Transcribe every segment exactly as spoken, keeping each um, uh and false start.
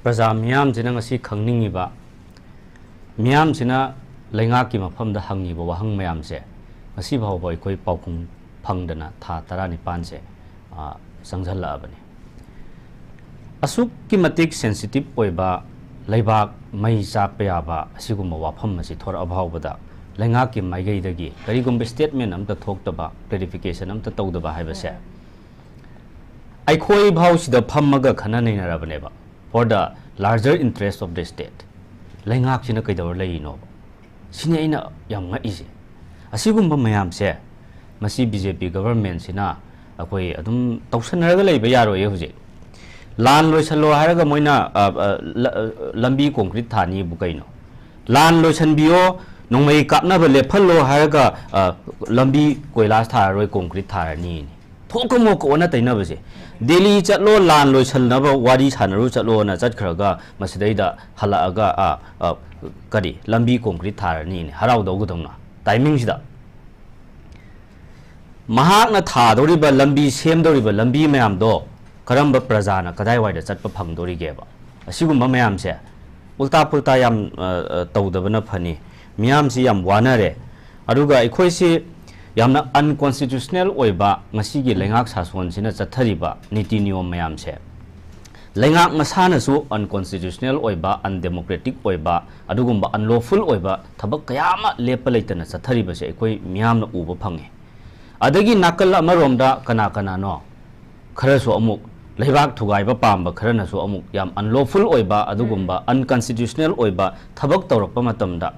ꯄ꯭ꯔꯖꯥ ꯃꯤꯌꯥꯝꯁꯤꯅ ꯉꯁꯤ ꯈꯪꯅꯤꯡꯉꯤꯕ, ꯃꯤꯌꯥꯝꯁꯤꯅ ꯂꯩꯉꯥꯛꯀꯤ ꯃꯐꯝꯗ ꯍꯪꯉꯤꯕ ꯋꯥꯍꯪ ꯃꯌꯥꯝꯁꯦ ꯉꯁꯤ ꯐꯥꯎꯕ ꯑꯩꯈꯣꯏ ꯄꯥꯎꯈꯨꯝ ꯐꯪꯗꯅ ꯊꯥ ꯇꯔꯥꯅꯤꯄꯥꯟꯁꯦ, ꯑ, ꯆꯪꯁꯤꯜꯂꯛꯑꯕꯅꯤ꯫ ꯑꯁꯨꯛꯀꯤ ꯃꯇꯤꯛ sensitive ꯑꯣꯏꯕ, ꯂꯩꯕꯥꯛ ꯃꯩ ꯆꯥꯛꯄ ꯌꯥꯕ ꯑꯁꯤꯒꯨꯝꯕ ꯋꯥꯐꯝ ꯑꯁꯤ ꯊꯣꯔꯛꯑ ꯐꯥꯎꯕꯗ ꯂꯩꯉꯥꯛꯀꯤ ꯃꯥꯏꯀꯩꯗꯒꯤ ꯀꯔꯤꯒꯨꯝꯕ statement ꯑꯝꯇ ꯊꯣꯛꯇꯕ, clarification ꯑꯝꯇ ꯇꯧꯗꯕ ꯍꯥꯏꯕꯁꯦ, ꯑꯩꯈꯣꯏ ꯐꯥꯎꯁꯤꯗ ꯐꯝꯃꯒ ꯈꯟꯅ ꯅꯩꯅꯔꯕꯅꯦꯕ, for the larger interest of the state꯫ ꯂꯩꯉꯥꯛꯁꯤꯅ ꯀꯩꯗꯧꯔ ꯂꯩꯔꯤꯅꯣꯕ? ꯁꯤꯅꯤ ꯑꯩꯅ ꯌꯥꯝ ꯉꯛꯏꯁꯦ꯫ ꯑꯁꯤꯒꯨꯝꯕ ꯃꯌꯥꯝꯁꯦ, ꯃꯁꯤ B J P governmentꯁꯤꯅ ꯑꯩꯈꯣꯏ ꯑꯗꯨꯝ ꯇꯧꯁꯟꯅꯔꯒ ꯂꯩꯕ ꯌꯥꯔꯣꯏꯌꯦ꯫ ꯍꯧꯖꯤꯛ ꯂꯥꯟ ꯂꯣꯏꯁꯜꯂꯣ ꯍꯥꯏꯔꯒ ꯃꯣꯏꯅ, ꯑ, ꯑ, ꯂ-, ꯑ, ꯂꯝꯕꯤ concrete ꯊꯥꯅꯤꯕꯨ ꯀꯩꯅꯣ? ꯂꯥꯟ ꯂꯣꯏꯁꯟꯕꯤꯌꯣ, ꯅꯣꯡꯃꯩ ꯀꯥꯞꯅꯕ ꯂꯦꯞꯍꯜꯂꯣ ꯍꯥꯏꯔꯒ, ꯑ, ꯂꯝꯕꯤ ꯀꯣꯏꯂꯥꯁ ꯊꯥꯔꯔꯣꯏ, concrete ꯊꯥꯔꯅꯤꯅꯦ꯫ ꯊꯣꯛꯀ ꯃꯣꯛꯀ ꯑꯣꯟꯅ ꯇꯩꯅꯕꯁꯦ꯫ ꯗꯦꯜꯂꯤ ꯆꯠꯂꯣ, ꯂꯥꯟ ꯂꯣꯏꯁꯟꯅꯕ ꯋꯥꯔꯤ ꯁꯥꯟꯅꯔꯨ ꯆꯠꯂꯣꯅ ꯆꯠꯈ꯭ꯔꯒ ꯃꯁꯤꯗꯩꯗ ꯍꯜꯂꯛꯑꯒ, ꯑ, ꯑ, ꯀꯔꯤ, ꯂꯝꯕꯤ concrete ꯊꯥꯔꯅꯤꯅꯦ, ꯍꯔꯥꯎꯗꯧꯒꯗꯧꯅ꯫ Timingꯁꯤꯗ ꯃꯍꯥꯛꯅ ꯊꯥꯗꯧꯔꯤꯕ ꯂꯝꯕꯤ, ꯁꯦꯝꯗꯧꯔꯤꯕ ꯂꯝꯕꯤ ꯃꯌꯥꯝꯗꯣ ꯀꯔꯝꯕ ꯄ꯭ꯔꯖꯥꯅ ꯀꯗꯥꯏꯋꯥꯏꯗ ꯆꯠꯄ ꯐꯪꯗꯣꯔꯤꯒꯦꯕ? ꯑꯁꯤꯒꯨꯝꯕ ꯃꯌꯥꯝꯁꯦ ꯎꯜꯇꯥ ꯄꯨꯜꯇꯥ ꯌꯥꯝ, ꯑ, ꯑ, ꯇꯧꯗꯕꯅ ꯐꯅꯤ꯫ ꯃꯤꯌꯥꯝꯁꯤ ꯌꯥꯝ ꯋꯥꯅꯔꯦ꯫ ꯑꯗꯨꯒ ꯑꯩꯈꯣꯏꯁꯤ ꯌꯥꯝꯅ unconstitutional ꯑꯣꯏꯕ ꯉꯁꯤꯒꯤ ꯂꯩꯉꯥꯛ ꯁꯥꯁꯣꯟꯁꯤꯅ ꯆꯠꯊꯔꯤꯕ ꯅꯤꯇꯤ ꯅꯤꯌꯣꯝ ꯃꯌꯥꯝꯁꯦ, ꯂꯩꯉꯥꯛ ꯃꯁꯥꯅꯁꯨ unconstitutional ꯑꯣꯏꯕ, undemocratic ꯑꯣꯏꯕ, ꯑꯗꯨꯒꯨꯝꯕ unlawful ꯑꯣꯏꯕ ꯊꯕꯛ ꯀꯌꯥ ꯑꯃ ꯂꯦꯞꯄ ꯂꯩꯇꯅ ꯆꯠꯊꯔꯤꯕꯁꯦ ꯑꯩꯈꯣꯏ ꯃꯤꯌꯥꯝꯅ ꯎꯕ ꯐꯪꯉꯤ꯫ ꯑꯗꯒꯤ ꯅꯥꯀꯜ ꯑꯃꯔꯣꯝꯗ ꯀꯅꯥ ꯀꯅꯥꯅꯣ ꯈꯔꯁꯨ ꯑꯃꯨꯛ, ꯂꯩꯕꯥꯛ ꯊꯨꯒꯥꯏꯕ ꯄꯥꯝꯕ ꯈꯔꯅꯁꯨ ꯑꯃꯨꯛ ꯌꯥꯝ unlawful ꯑꯣꯏꯕ, ꯑꯗꯨꯒꯨꯝꯕ unconstitutional ꯑꯣꯏꯕ ꯊꯕꯛ ꯇꯧꯔꯛꯄ ꯃꯇꯝꯗ,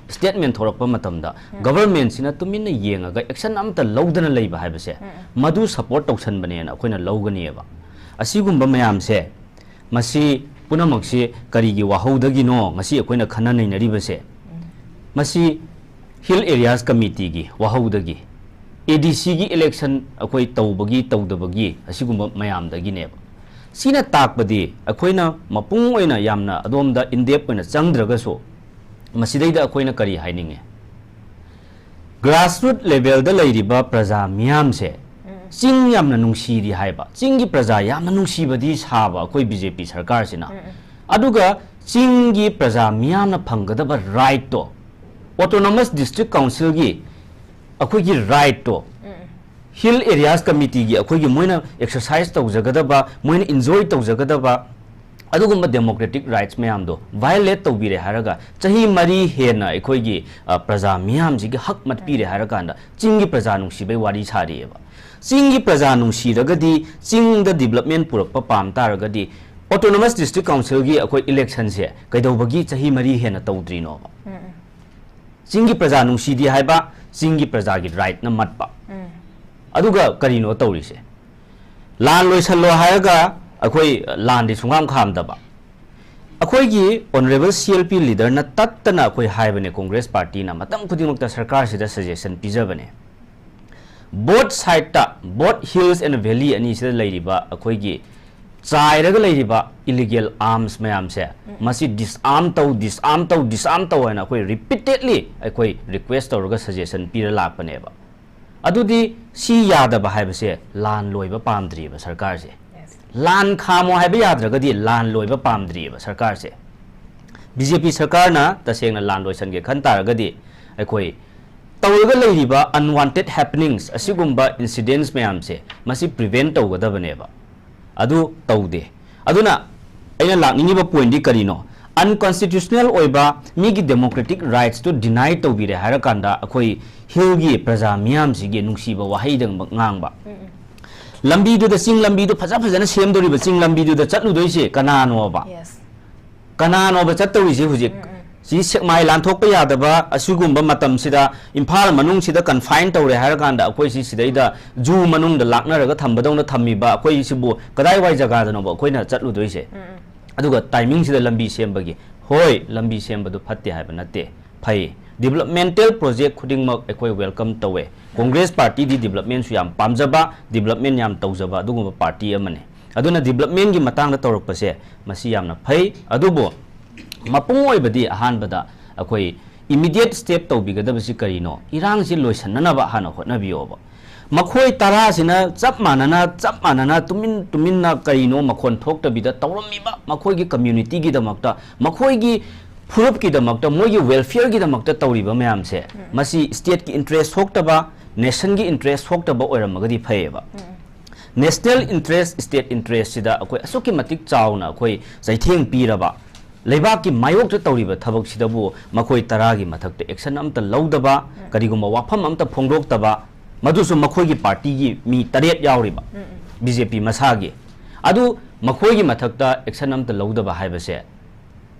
statement ꯊꯣꯔꯛꯄ ꯃꯇꯝꯗ, governmentꯁꯤꯅ ꯇꯨꯃꯤꯟꯅ ꯌꯦꯡꯉꯒ action ꯑꯝꯇ ꯂꯧꯗꯅ ꯂꯩꯕ ꯍꯥꯏꯕꯁꯦ, ꯃꯗꯨ support ꯇꯧꯁꯟꯕꯅꯦꯅ ꯑꯩꯈꯣꯏꯅ ꯂꯧꯒꯅꯤꯕ꯫ ꯑꯁꯤꯒꯨꯝꯕ ꯃꯌꯥꯝꯁꯦ, ꯃꯁꯤ ꯄꯨꯝꯅꯃꯛꯁꯤ ꯀꯔꯤꯒꯤ ꯋꯥꯍꯧꯗꯒꯤꯅꯣ ꯉꯁꯤ ꯑꯩꯈꯣꯏꯅ ꯈꯟꯅ ꯅꯩꯅꯔꯤꯕꯁꯦ? ꯃꯁꯤ Hill Areas Committeeꯒꯤ ꯋꯥꯍꯧꯗꯒꯤ, ADCꯒꯤ election ꯑꯩꯈꯣꯏ ꯇꯧꯕꯒꯤ ꯇꯧꯗꯕꯒꯤ ꯑꯁꯤꯒꯨꯝꯕ ꯃꯌꯥꯝꯗꯒꯤꯅꯦꯕ꯫ ꯁꯤꯅ ꯇꯥꯛꯄꯗꯤ ꯑꯩꯈꯣꯏꯅ ꯃꯄꯨꯡ ꯑꯣꯏꯅ ꯌꯥꯝꯅ ꯑꯗꯣꯝꯗ in depth ꯑꯣꯏꯅ ꯆꯪꯗ꯭ꯔꯒꯁꯨ, ꯃꯁꯤꯗꯩꯗ ꯑꯩꯈꯣꯏꯅ ꯀꯔꯤ ꯍꯥꯏꯅꯤꯡꯉꯦ? Grassroot levelꯗ ꯂꯩꯔꯤꯕ ꯄ꯭ꯔꯖꯥ ꯃꯤꯌꯥꯝꯁꯦ, ꯆꯤꯡ ꯌꯥꯝꯅ ꯅꯨꯡꯁꯤꯔꯤ ꯍꯥꯏꯕ, ꯆꯤꯡꯒꯤ ꯄ꯭ꯔꯖꯥ ꯌꯥꯝꯅ ꯅꯨꯡꯁꯤꯕꯗꯤ ꯁꯥꯕ ꯑꯩꯈꯣꯏ ꯕꯤ ꯖꯦ ꯄꯤ ꯁꯔꯀꯥꯔꯁꯤꯅ, ꯑꯗꯨꯒ ꯆꯤꯡꯒꯤ ꯄ꯭ꯔꯖꯥ ꯃꯤꯌꯥꯝꯅ ꯐꯪꯒꯗꯕ ꯔꯥꯏꯠꯇꯣ, ꯑꯣꯇꯣꯅꯣꯃꯁ ꯗꯤꯁꯇ꯭ꯔꯤꯛ ꯀꯥꯎꯟꯁꯤꯜꯒꯤ ꯑꯩꯈꯣꯏꯒꯤ ꯔꯥꯏꯠꯇꯣ, ꯍꯤꯜ ꯑꯦꯔꯤꯌꯥꯁ ꯀꯃꯤꯇꯤꯒꯤ ꯑꯩꯈꯣꯏꯒꯤ ꯃꯣꯏꯅ ꯑꯦꯛꯁꯔꯁꯥꯏꯁ ꯇꯧꯖꯒꯗꯕ, ꯃꯣꯏꯅ ꯏꯟꯖꯣꯏ ꯇꯧꯖꯒꯗꯕ ꯑꯗꯨꯒꯨꯝꯕ ꯗꯦꯃꯣꯀ꯭ꯔꯦꯇꯤꯛ ꯔꯥꯏꯠꯁ ꯃꯌꯥꯝꯗꯣ ꯚꯥꯏꯑꯣꯂꯦꯠ ꯇꯧꯕꯤꯔꯦ ꯍꯥꯏꯔꯒ, ꯆꯍꯤ ꯃꯔꯤ ꯍꯦꯟꯅ ꯑꯩꯈꯣꯏꯒꯤ, ꯑ, ꯄ꯭ꯔꯖꯥ ꯃꯤꯌꯥꯝꯁꯤꯒꯤ ꯍꯛ ꯃꯠꯄꯤꯔꯦ ꯍꯥꯏꯔꯀꯥꯟꯗ, ꯆꯤꯡꯒꯤ ꯄ꯭ꯔꯖꯥ ꯅꯨꯡꯁꯤꯕꯩ ꯋꯥꯔꯤ ꯁꯥꯔꯤꯑꯕ꯫ ꯆꯤꯡꯒꯤ ꯄ꯭ꯔꯖꯥ ꯅꯨꯡꯁꯤꯔꯒꯗꯤ, ꯆꯤꯡꯗ ꯗꯤꯕꯂꯞꯃꯦꯟ ꯄꯨꯔꯛꯄ ꯄꯥꯝ ꯇꯥꯔꯒꯗꯤ, ꯑꯣꯇꯣꯅꯣꯃꯁ ꯗꯤꯁꯇ꯭ꯔꯤꯛ ꯀꯥꯎꯟꯁꯤꯜꯒꯤ ꯑꯩꯈꯣꯏ ꯏꯂꯦꯛꯁꯟꯁꯦ ꯀꯩꯗꯧꯕꯒꯤ ꯆꯍꯤ ꯃꯔꯤ ꯍꯦꯟꯅ ꯇꯧꯗ꯭ꯔꯤꯅꯣꯕ? ꯆꯤꯡꯒꯤ ꯄ꯭ꯔꯖꯥ ꯅꯨꯡꯁꯤꯗꯦ ꯍꯥꯏꯕ, ꯆꯤꯡꯒꯤ ꯄ꯭ꯔꯖꯥꯒꯤ ꯔꯥꯏꯠꯅ ꯃꯠꯄ꯫ ꯑꯗꯨꯒ ꯀꯔꯤꯅꯣ ꯇꯧꯔꯤꯁꯦ? ꯂꯥꯟ ꯂꯣꯏꯁꯜꯂꯣ ꯍꯥꯏꯔꯒ ꯑꯩꯈꯣꯏ ꯂꯥꯟꯗꯤ ꯁꯨꯡꯈꯥꯝ ꯈꯥꯝꯗꯕ꯫ ꯑꯩꯈꯣꯏꯒꯤ ꯑꯣꯅꯔꯦꯕꯜ ꯁꯤ ꯑꯦꯜ ꯄꯤ ꯂꯤꯗꯔꯅ ꯇꯠꯇꯅ ꯑꯩꯈꯣꯏ ꯍꯥꯏꯕꯅꯦ, ꯀꯣꯡꯒ꯭ꯔꯦꯁ ꯄꯥꯔꯇꯤꯅ ꯃꯇꯝ ꯈꯨꯗꯤꯡꯃꯛꯇ ꯁꯔꯀꯥꯔꯁꯤꯗ ꯁꯖꯦꯁꯟ ꯄꯤꯖꯕꯅꯦ꯫ ꯕꯣꯠ ꯁꯥꯏꯠꯇ, ꯕꯣꯠ ꯍꯤꯜꯁ ꯑꯦꯟ ꯚꯦꯂꯤ ꯑꯅꯤꯁꯤꯗ ꯂꯩꯔꯤꯕ ꯑꯩꯈꯣꯏꯒꯤ ꯆꯥꯏꯔꯒ ꯂꯩꯔꯤꯕ ꯏꯂꯤꯒꯦꯜ ꯑꯥꯔꯝꯁ ꯃꯌꯥꯝꯁꯦ, ꯃꯁꯤ ꯗꯤꯁꯑꯥꯔꯝ ꯇꯧ, ꯗꯤꯁꯑꯥꯔꯝ ꯇꯧ, ꯗꯤꯁꯑꯥꯔꯝ ꯇꯧ ꯍꯥꯏꯅ ꯑꯩꯈꯣꯏ ꯔꯤꯄꯤꯇꯦꯗꯂꯤ ꯑꯩꯈꯣꯏ ꯔꯤꯀ꯭ꯋꯦꯁ ꯇꯧꯔꯒ ꯁꯖꯦꯁꯟ ꯄꯤꯔ ꯂꯥꯛꯄꯅꯦꯕ꯫ ꯑꯗꯨꯗꯤ ꯁꯤ ꯌꯥꯗꯕ ꯍꯥꯏꯕꯁꯦ ꯂꯥꯟ ꯂꯣꯏꯕ ꯄꯥꯝꯗ꯭ꯔꯤꯕ ꯁꯔꯀꯥꯔꯁꯦ꯫ ꯂꯥꯟ ꯈꯥꯝꯃꯣ ꯍꯥꯏꯕ ꯌꯥꯗ꯭ꯔꯒꯗꯤ ꯂꯥꯟ ꯂꯣꯏꯕ ꯄꯥꯝꯗ꯭ꯔꯤꯕ ꯁꯔꯀꯥꯔꯁꯦ꯫ ꯕꯤ ꯖꯦ ꯄꯤ ꯁꯔꯀꯥꯔꯅ ꯇꯁꯦꯡꯅ ꯂꯥꯟ ꯂꯣꯏꯁꯟꯒꯦ ꯈꯟ ꯇꯥꯔꯒꯗꯤ, ꯑꯩꯈꯣꯏ ꯇꯧꯔꯒ ꯂꯩꯔꯤꯕ ꯑꯟꯋꯥꯟꯇꯦꯗ ꯍꯦꯄꯅꯤꯡꯁ, ꯑꯁꯤꯒꯨꯝꯕ ꯏꯟꯁꯤꯗꯦꯟꯁ ꯃꯌꯥꯝꯁꯦ, ꯃꯁꯤ ꯄ꯭ꯔꯤꯚꯦꯟ ꯇꯧꯒꯗꯕꯅꯦꯕ꯫ ꯑꯗꯨ ꯇꯧꯗꯦ꯫ ꯑꯗꯨꯅ ꯑꯩꯅ ꯂꯥꯛꯅꯤꯡꯉꯤꯕ ꯄꯣꯏꯟꯗꯤ ꯀꯔꯤꯅꯣ? ꯑꯟꯀꯣꯟꯁꯇꯤꯇ꯭ꯌꯨꯁꯅꯦꯜ ꯑꯣꯏꯕ ꯃꯤꯒꯤ ꯗꯦꯃꯣꯀ꯭ꯔꯦꯇꯤꯛ ꯔꯥꯏꯠꯁꯇꯨ ꯗꯤꯅꯥꯏ ꯇꯧꯕꯤꯔꯦ ꯍꯥꯏꯔꯀꯥꯟꯗ, ꯑꯩꯈꯣꯏ ꯍꯤꯜꯒꯤ ꯄ꯭ꯔꯖꯥ ꯃꯤꯌꯥꯝꯁꯤꯒꯤ ꯅꯨꯡꯁꯤꯕ ꯋꯥꯍꯩꯗꯪ ꯉꯥꯡꯕ꯫ ꯂꯝꯕꯤꯗꯨꯗ, ꯆꯤꯡ ꯂꯝꯕꯤꯗꯨ ꯐꯖ ꯐꯖꯅ ꯁꯦꯝꯗꯣꯔꯤꯕ ꯆꯤꯡ ꯂꯝꯕꯤꯗꯨꯗ ꯆꯠꯂꯨꯗꯣꯏꯁꯦ ꯀꯅꯥꯅꯣꯕ? ꯀꯅꯥꯅꯣꯕ ꯆꯠꯇꯧꯔꯤꯁꯦ ꯍꯧꯖꯤꯛ? ꯁꯤ ꯁꯦꯛꯃꯥꯏ ꯂꯥꯟꯊꯣꯛꯄ ꯌꯥꯗꯕ ꯑꯁꯤꯒꯨꯝꯕ ꯃꯇꯝꯁꯤꯗ, ꯏꯝꯐꯥꯜ ꯃꯅꯨꯡꯁꯤꯗ ꯀꯟꯐꯥꯏꯟ ꯇꯧꯔꯦ ꯍꯥꯏꯔꯀꯥꯟꯗ, ꯑꯩꯈꯣꯏ ꯁꯤ ꯁꯤꯗꯩꯗ ꯖꯨ ꯃꯅꯨꯡꯗ ꯂꯥꯛꯅꯔꯒ ꯊꯝꯕꯗꯧꯅ ꯊꯝꯃꯤꯕ ꯑꯩꯈꯣꯏꯁꯤꯕꯨ ꯀꯗꯥꯏꯋꯥꯏ ꯖꯒꯥꯗꯅꯣꯕ ꯑꯩꯈꯣꯏꯅ ꯆꯠꯂꯨꯗꯣꯏꯁꯦ? ꯑꯗꯨꯒ ꯇꯥꯏꯃꯤꯡꯁꯤꯗ ꯂꯝꯕꯤ ꯁꯦꯝꯕꯒꯤ, ꯍꯣꯏ, ꯂꯝꯕꯤ ꯁꯦꯝꯕꯗꯨ ꯐꯠꯇꯦ ꯍꯥꯏꯕ ꯅꯠꯇꯦ, ꯐꯩ꯫ ꯗꯤꯕꯂꯞꯃꯦꯟꯇꯦꯜ ꯄ꯭ꯔꯣꯖꯦꯛ ꯈꯨꯗꯤꯡꯃꯛ ꯑꯩꯈꯣꯏ ꯋꯦꯜꯀꯝ ꯇꯧꯋꯦ꯫ ꯀꯣꯡꯒ꯭ꯔꯦꯁ ꯄꯥꯔꯇꯤꯗꯤ ꯗꯤꯕꯂꯞꯃꯦꯟꯁꯨ ꯌꯥꯝ ꯄꯥꯝꯖꯕ, ꯗꯤꯕꯂꯞꯃꯦꯟ ꯌꯥꯝ ꯇꯧꯖꯕ ꯑꯗꯨꯒꯨꯝꯕ ꯄꯥꯔꯇꯤ ꯑꯃꯅꯤ꯫ ꯑꯗꯨꯅ ꯗꯤꯕꯂꯞꯃꯦꯟꯒꯤ ꯃꯇꯥꯡꯗ ꯇꯧꯔꯛꯄꯁꯦ, ꯃꯁꯤ ꯌꯥꯝꯅ ꯐꯩ꯫ ꯑꯗꯨꯕꯨ ꯃꯄꯨꯡ ꯑꯣꯏꯕꯗꯤ ꯑꯍꯥꯟꯕꯗ ꯑꯩꯈꯣꯏ ꯏꯃꯤꯗꯤꯌꯦꯠ ꯁ꯭ꯇꯦꯞ ꯇꯧꯕꯤꯒꯗꯕꯁꯤ ꯀꯔꯤꯅꯣ? ꯏꯔꯥꯡꯁꯤ ꯂꯣꯏꯁꯤꯟꯅꯅꯕ ꯍꯥꯟꯅ ꯍꯣꯠꯅꯕꯤꯌꯣꯕ꯫ ꯃꯈꯣꯏ ꯇꯔꯥꯁꯤꯅ ꯆꯞ ꯃꯥꯟꯅꯅ, ꯆꯞ ꯃꯥꯟꯅꯅ ꯇꯨꯃꯤꯟ ꯇꯨꯃꯤꯟꯅ ꯀꯔꯤꯅꯣ ꯃꯈꯣꯟ ꯊꯣꯛꯇꯕꯤꯗ ꯇꯧꯔꯝꯃꯤꯕ ꯃꯈꯣꯏꯒꯤ communityꯒꯤꯗꯃꯛꯇ, ꯃꯈꯣꯏꯒꯤ ꯐꯨꯔꯨꯞꯀꯤꯗꯃꯛꯇ, ꯃꯣꯏꯒꯤ welfareꯒꯤꯗꯃꯛꯇ ꯇꯧꯔꯤꯕ ꯃꯌꯥꯝꯁꯦ, ꯎꯝ꯫ ꯃꯁꯤ stateꯀꯤ interest ꯁꯣꯛꯇꯕ, nationꯒꯤ interest ꯁꯣꯛꯇꯕ ꯑꯣꯏꯔꯝꯃꯒꯗꯤ ꯐꯩꯌꯦꯕ꯫ ꯎꯝ꯫ National interest, state interestꯁꯤꯗ ꯑꯩꯈꯣꯏ ꯑꯁꯨꯛꯀꯤ ꯃꯇꯤꯛ ꯆꯥꯎꯅ ꯑꯩꯈꯣꯏ ꯆꯩꯊꯦꯡ ꯄꯤꯔꯕ, ꯂꯩꯕꯥꯛꯀꯤ ꯃꯥꯌꯣꯛꯇ ꯇꯧꯔꯤꯕ ꯊꯕꯛꯁꯤꯗꯕꯨ ꯃꯈꯣꯏ ꯇꯔꯥꯒꯤ ꯃꯊꯛꯇ action ꯑꯝꯇ ꯂꯧꯗꯕ, ꯎꯝ꯫ ꯀꯔꯤꯒꯨꯝꯕ ꯋꯥꯐꯝ ꯑꯝꯇ ꯐꯣꯡꯗꯣꯛꯇꯕ, ꯃꯗꯨꯁꯨ ꯃꯈꯣꯏꯒꯤ partyꯒꯤ ꯃꯤ ꯇꯔꯦꯠ ꯌꯥꯎꯔꯤꯕ, ꯎꯝ, ꯎꯝ꯫ BJP ꯃꯁꯥꯒꯤ꯫ ꯑꯗꯨ ꯃꯈꯣꯏꯒꯤ ꯃꯊꯛꯇ action ꯑꯝꯇ ꯂꯧꯗꯕ ꯍꯥꯏꯕꯁꯦ,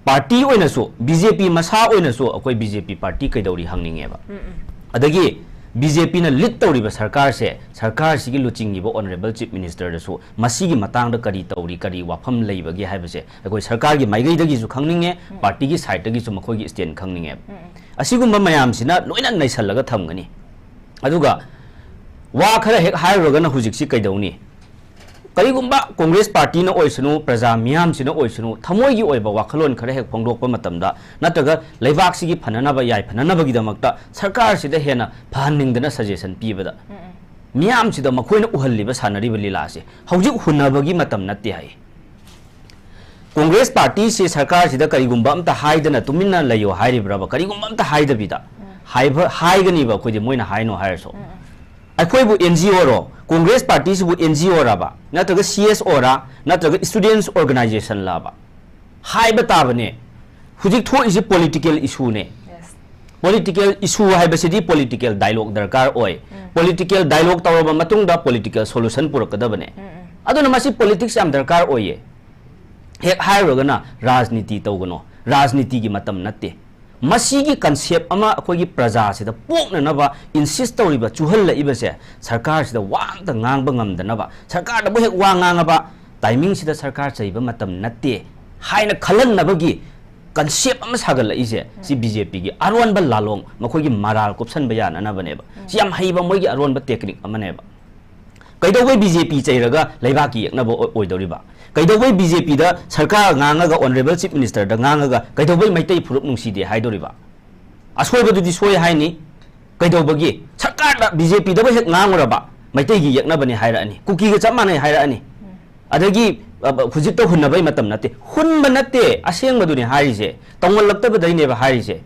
party ꯑꯣꯏꯅꯁꯨ, BJP ꯃꯁꯥ ꯑꯣꯏꯅꯁꯨ ꯑꯩꯈꯣꯏ BJP party ꯀꯩꯗꯧꯔꯤ ꯍꯪꯅꯤꯡꯉꯦꯕ꯫ ꯎꯝ, ꯎꯝ꯫ ꯑꯗꯒꯤ BJPꯅ lead ꯇꯧꯔꯤꯕ ꯁꯔꯀꯥꯔꯁꯦ, ꯁꯔꯀꯥꯔꯁꯤꯒꯤ ꯂꯨꯆꯤꯡꯉꯤꯕ Honourable Chief Ministerꯗꯁꯨ ꯃꯁꯤꯒꯤ ꯃꯇꯥꯡꯗ ꯀꯔꯤ ꯇꯧꯔꯤ, ꯀꯔꯤ ꯋꯥꯐꯝ ꯂꯩꯕꯒꯦ ꯍꯥꯏꯕꯁꯦ ꯑꯩꯈꯣꯏ ꯁꯔꯀꯥꯔꯒꯤ ꯃꯥꯏꯀꯩꯗꯒꯤꯁꯨ ꯈꯪꯅꯤꯡꯉꯦ, ꯎꯝ꯫ Partyꯒꯤ sideꯇꯒꯤꯁꯨ ꯃꯈꯣꯏꯒꯤ stand ꯈꯪꯅꯤꯡꯉꯦꯕ꯫ ꯎꯝ, ꯎꯝ꯫ ꯑꯁꯤꯒꯨꯝꯕ ꯃꯌꯥꯝꯁꯤꯅ ꯂꯣꯏꯅ ꯅꯩꯁꯜꯂꯒ ꯊꯝꯒꯅꯤ꯫ ꯑꯗꯨꯒ ꯋꯥ ꯈꯔ ꯍꯦꯛ ꯍꯥꯏꯔꯨꯔꯒꯅ ꯍꯧꯖꯤꯛꯁꯤ ꯀꯩꯗꯧꯅꯤ? ꯀꯔꯤꯒꯨꯝꯕ Congress partyꯅ ꯑꯣꯏꯁꯅꯨ, ꯄ꯭ꯔꯖꯥ ꯃꯤꯌꯥꯝꯁꯤꯅ ꯑꯣꯏꯁꯅꯨ, ꯊꯃꯣꯏꯒꯤ ꯑꯣꯏꯕ ꯋꯥꯈꯜꯂꯣꯟ ꯈꯔ ꯍꯦꯛ ꯐꯣꯡꯗꯣꯛꯄ ꯃꯇꯝꯗ, ꯅꯠꯇ꯭ꯔꯒ ꯂꯩꯕꯥꯛꯁꯤꯒꯤ ꯐꯅꯅꯕ, ꯌꯥꯏꯐꯅꯅꯕꯒꯤꯗꯃꯛꯇ ꯁꯔꯀꯥꯔꯁꯤꯗ ꯍꯦꯟꯅ ꯐꯍꯟꯅꯤꯡꯗꯅ suggestion ꯄꯤꯕꯗ, ꯎꯝ, ꯎꯝ꯫ ꯃꯤꯌꯥꯝꯁꯤꯗ ꯃꯈꯣꯏꯅ ꯎꯍꯜꯂꯤꯕ, ꯁꯥꯟꯅꯔꯤꯕ ꯂꯤꯂꯥꯁꯦ ꯍꯧꯖꯤꯛ ꯍꯨꯟꯅꯕꯒꯤ ꯃꯇꯝ ꯅꯠꯇꯦ ꯍꯥꯏ꯫ Congress partyꯁꯤ ꯁꯔꯀꯥꯔꯁꯤꯗ ꯀꯔꯤꯒꯨꯝꯕ ꯑꯝꯇ ꯍꯥꯏꯗꯅ ꯇꯨꯃꯤꯟꯅ ꯂꯩꯌꯣ ꯍꯥꯏꯔꯤꯕ꯭ꯔꯕ? ꯀꯔꯤꯒꯨꯝꯕ ꯑꯝꯇ ꯍꯥꯏꯗꯕꯤꯗ? ꯎꯝ꯫ ꯍꯥꯏꯕ, ꯍꯥꯏꯒꯅꯤꯕ ꯑꯩꯈꯣꯏꯗꯤ, ꯃꯣꯏꯅ ꯍꯥꯏꯅꯣ ꯍꯥꯏꯔꯁꯨ꯫ ꯎꯝ, ꯎꯝ꯫ ꯑꯩꯈꯣꯏꯕꯨ NGOꯔꯣ? Congress partyꯁꯤꯕꯨ NGOꯔꯕ? ꯅꯠꯇ꯭ꯔꯒ CSOꯔ? ꯅꯠꯇ꯭ꯔꯒ students organizationꯂꯕ? ꯍꯥꯏꯕ ꯇꯥꯕꯅꯦ꯫ ꯍꯧꯖꯤꯛ ꯊꯣꯛꯏꯁꯤ political issueꯅꯦ꯫ Yes꯫ Political issue ꯍꯥꯏꯕꯁꯤꯗꯤ political dialogue ꯗꯔꯀꯥꯔ ꯑꯣꯏ꯫ ꯎꯝ꯫ Political dialogue ꯇꯧꯔꯕ ꯃꯇꯨꯡꯗ political solution ꯄꯨꯔꯛꯀꯗꯕꯅꯦ꯫ ꯎꯝ, ꯎꯝ꯫ ꯑꯗꯨꯅ ꯃꯁꯤ politics ꯌꯥꯝ ꯗꯔꯀꯥꯔ ꯑꯣꯏꯌꯦ꯫ ꯍꯦꯛ ꯍꯥꯏꯔꯨꯔꯒꯅ ꯔꯥꯖꯅꯤꯇꯤ ꯇꯧꯒꯅꯣ, ꯔꯥꯖꯅꯤꯇꯤꯒꯤ ꯃꯇꯝ ꯅꯠꯇꯦ꯫ ꯃꯁꯤꯒꯤ concept ꯑꯃ ꯑꯩꯈꯣꯏꯒꯤ ꯄ꯭ꯔꯖꯥꯁꯤꯗ ꯄꯣꯛꯅꯅꯕ insist ꯇꯧꯔꯤꯕ, ꯆꯨꯍꯜꯂꯛꯏꯕꯁꯦ ꯁꯔꯀꯥꯔꯁꯤꯗ ꯋꯥ ꯑꯝꯇ ꯉꯥꯡꯕ ꯉꯝꯗꯅꯕ, ꯁꯔꯀꯥꯔꯗꯕꯨ ꯍꯦꯛ ꯋꯥ ꯉꯥꯡꯉꯕ timingꯁꯤꯗ ꯁꯔꯀꯥꯔ ꯆꯩꯕ ꯃꯇꯝ ꯅꯠꯇꯦ ꯍꯥꯏꯅ ꯈꯜꯍꯟꯅꯕꯒꯤ concept ꯑꯃ ꯁꯥꯒꯠꯂꯛꯏꯁꯦ, ꯁꯤ BJPꯒꯤ ꯑꯔꯣꯟꯕ ꯂꯥꯂꯣꯡ, ꯃꯈꯣꯏꯒꯤ ꯃꯔꯥꯜ ꯀꯨꯞꯁꯟꯕ ꯌꯥꯅꯅꯕꯅꯦꯕ꯫ ꯁꯤ ꯌꯥꯝ ꯍꯩꯕ ꯃꯣꯏꯒꯤ ꯑꯔꯣꯟꯕ technique ꯑꯃꯅꯦꯕ꯫ ꯀꯩꯗꯧꯕꯩ BJP ꯆꯩꯔꯒ ꯂꯩꯕꯥꯛꯀꯤ ꯌꯦꯛꯅꯕ ꯑꯣꯏ-, ꯑꯣꯏꯗꯧꯔꯤꯕ? ꯀꯩꯗꯧꯕꯩ BJPꯗ ꯁꯔꯀꯥꯔ ꯉꯥꯡꯉꯒ, Honourable Chief Ministerꯗ ꯉꯥꯡꯉꯒ, ꯀꯩꯗꯧꯕꯩ ꯃꯩꯇꯩ ꯐꯨꯔꯨꯞ ꯅꯨꯡꯁꯤꯗꯦ ꯍꯥꯏꯗꯣꯔꯤꯕ? ꯑꯁꯣꯏꯕꯗꯨꯗꯤ ꯁꯣꯏ ꯍꯥꯏꯅꯤ꯫ ꯀꯩꯗꯧꯕꯒꯤ? ꯁꯔꯀꯥꯔ ꯕꯤ ꯖꯦ ꯄꯤꯗꯕꯨ ꯍꯦꯛ ꯉꯥꯡꯉꯨꯔꯕ, ꯃꯩꯇꯩꯒꯤ ꯌꯦꯛꯅꯕꯅꯤ ꯍꯥꯏꯔꯛꯑꯅꯤ, ꯀꯨꯀꯤꯒ ꯆꯞ ꯃꯥꯟꯅꯩ ꯍꯥꯏꯔꯛꯑꯅꯤ꯫ ꯑꯗꯒꯤ, ꯑ, ꯍꯧꯖꯤꯛꯇ ꯍꯨꯟꯅꯕꯩ ꯃꯇꯝ ꯅꯠꯇꯦ, ꯍꯨꯟꯕ ꯅꯠꯇꯦ, ꯑꯁꯦꯡꯕꯗꯨꯅꯤ ꯍꯥꯏꯔꯤꯁꯦ, ꯇꯧꯍꯜꯂꯛꯇꯕꯗꯩꯅꯦꯕ ꯍꯥꯏꯔꯤꯁꯦ꯫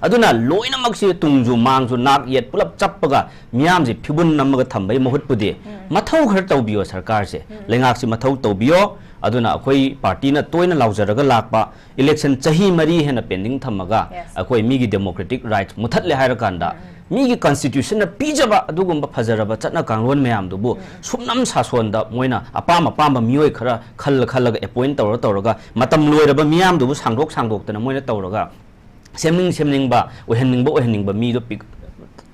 ꯑꯗꯨꯅ ꯂꯣꯏꯅꯃꯛꯁꯦ ꯇꯨꯡꯁꯨ ꯃꯥꯡꯁꯨ ꯅꯥꯛ ꯌꯦꯠ ꯄꯨꯂꯞ ꯆꯞꯄꯒ ꯃꯤꯌꯥꯝꯁꯦ ꯐꯤꯕꯨꯟ ꯅꯝꯃꯒ ꯊꯝꯕꯒꯤ ꯃꯍꯨꯠꯄꯨꯗꯤ ꯎꯝ꯫ ꯃꯊꯧ ꯈꯔ ꯇꯧꯕꯤꯌꯣ ꯁꯔꯀꯥꯔꯁꯦ꯫ ꯎꯝ꯫ ꯂꯩꯉꯥꯛꯁꯤ ꯃꯊꯧ ꯇꯧꯕꯤꯌꯣ꯫ ꯑꯗꯨꯅ ꯑꯩꯈꯣꯏ ꯄꯥꯔꯇꯤꯅ ꯇꯣꯏꯅ ꯂꯥꯎꯖꯔꯒ ꯂꯥꯛꯄ election ꯆꯍꯤ ꯃꯔꯤ ꯍꯦꯟꯅ pending ꯊꯝꯃꯒ Yes. ꯑꯩꯈꯣꯏ ꯃꯤꯒꯤ democratic rights ꯃꯨꯊꯠꯂꯦ ꯍꯥꯏꯔꯀꯥꯟꯗ ꯎꯝ, ꯎꯝ꯫ ꯃꯤꯒꯤ constitutionꯅ ꯄꯤꯖꯕ ꯑꯗꯨꯒꯨꯝꯕ ꯐꯖꯔꯕ ꯆꯠꯅ ꯀꯥꯡꯂꯣꯟ ꯃꯌꯥꯝꯗꯨꯕꯨ ꯎꯝ, ꯎꯝ꯫ ꯁꯨꯞꯅꯝ ꯁꯥꯁꯣꯟꯗ ꯃꯣꯏꯅ ꯑꯄꯥꯝ ꯑꯄꯥꯝꯕ ꯃꯤꯑꯣꯏ ꯈꯔ ꯈꯜꯂ ꯈꯜꯂꯒ appoint ꯇꯧꯔ ꯇꯧꯔꯒ ꯃꯇꯝ ꯂꯣꯏꯔꯕ ꯃꯤꯌꯥꯝꯗꯨꯕꯨ ꯁꯥꯡꯗꯣꯛ ꯁꯥꯡꯗꯣꯛꯇꯅ ꯃꯣꯏꯅ ꯇꯧꯔꯒ ꯁꯦꯝꯅꯤꯡ ꯁꯦꯝꯅꯤꯡꯕ, ꯑꯣꯏꯍꯟꯅꯤꯡꯕ ꯑꯣꯏꯍꯟꯅꯤꯡꯕ ꯃꯤꯗꯣ pick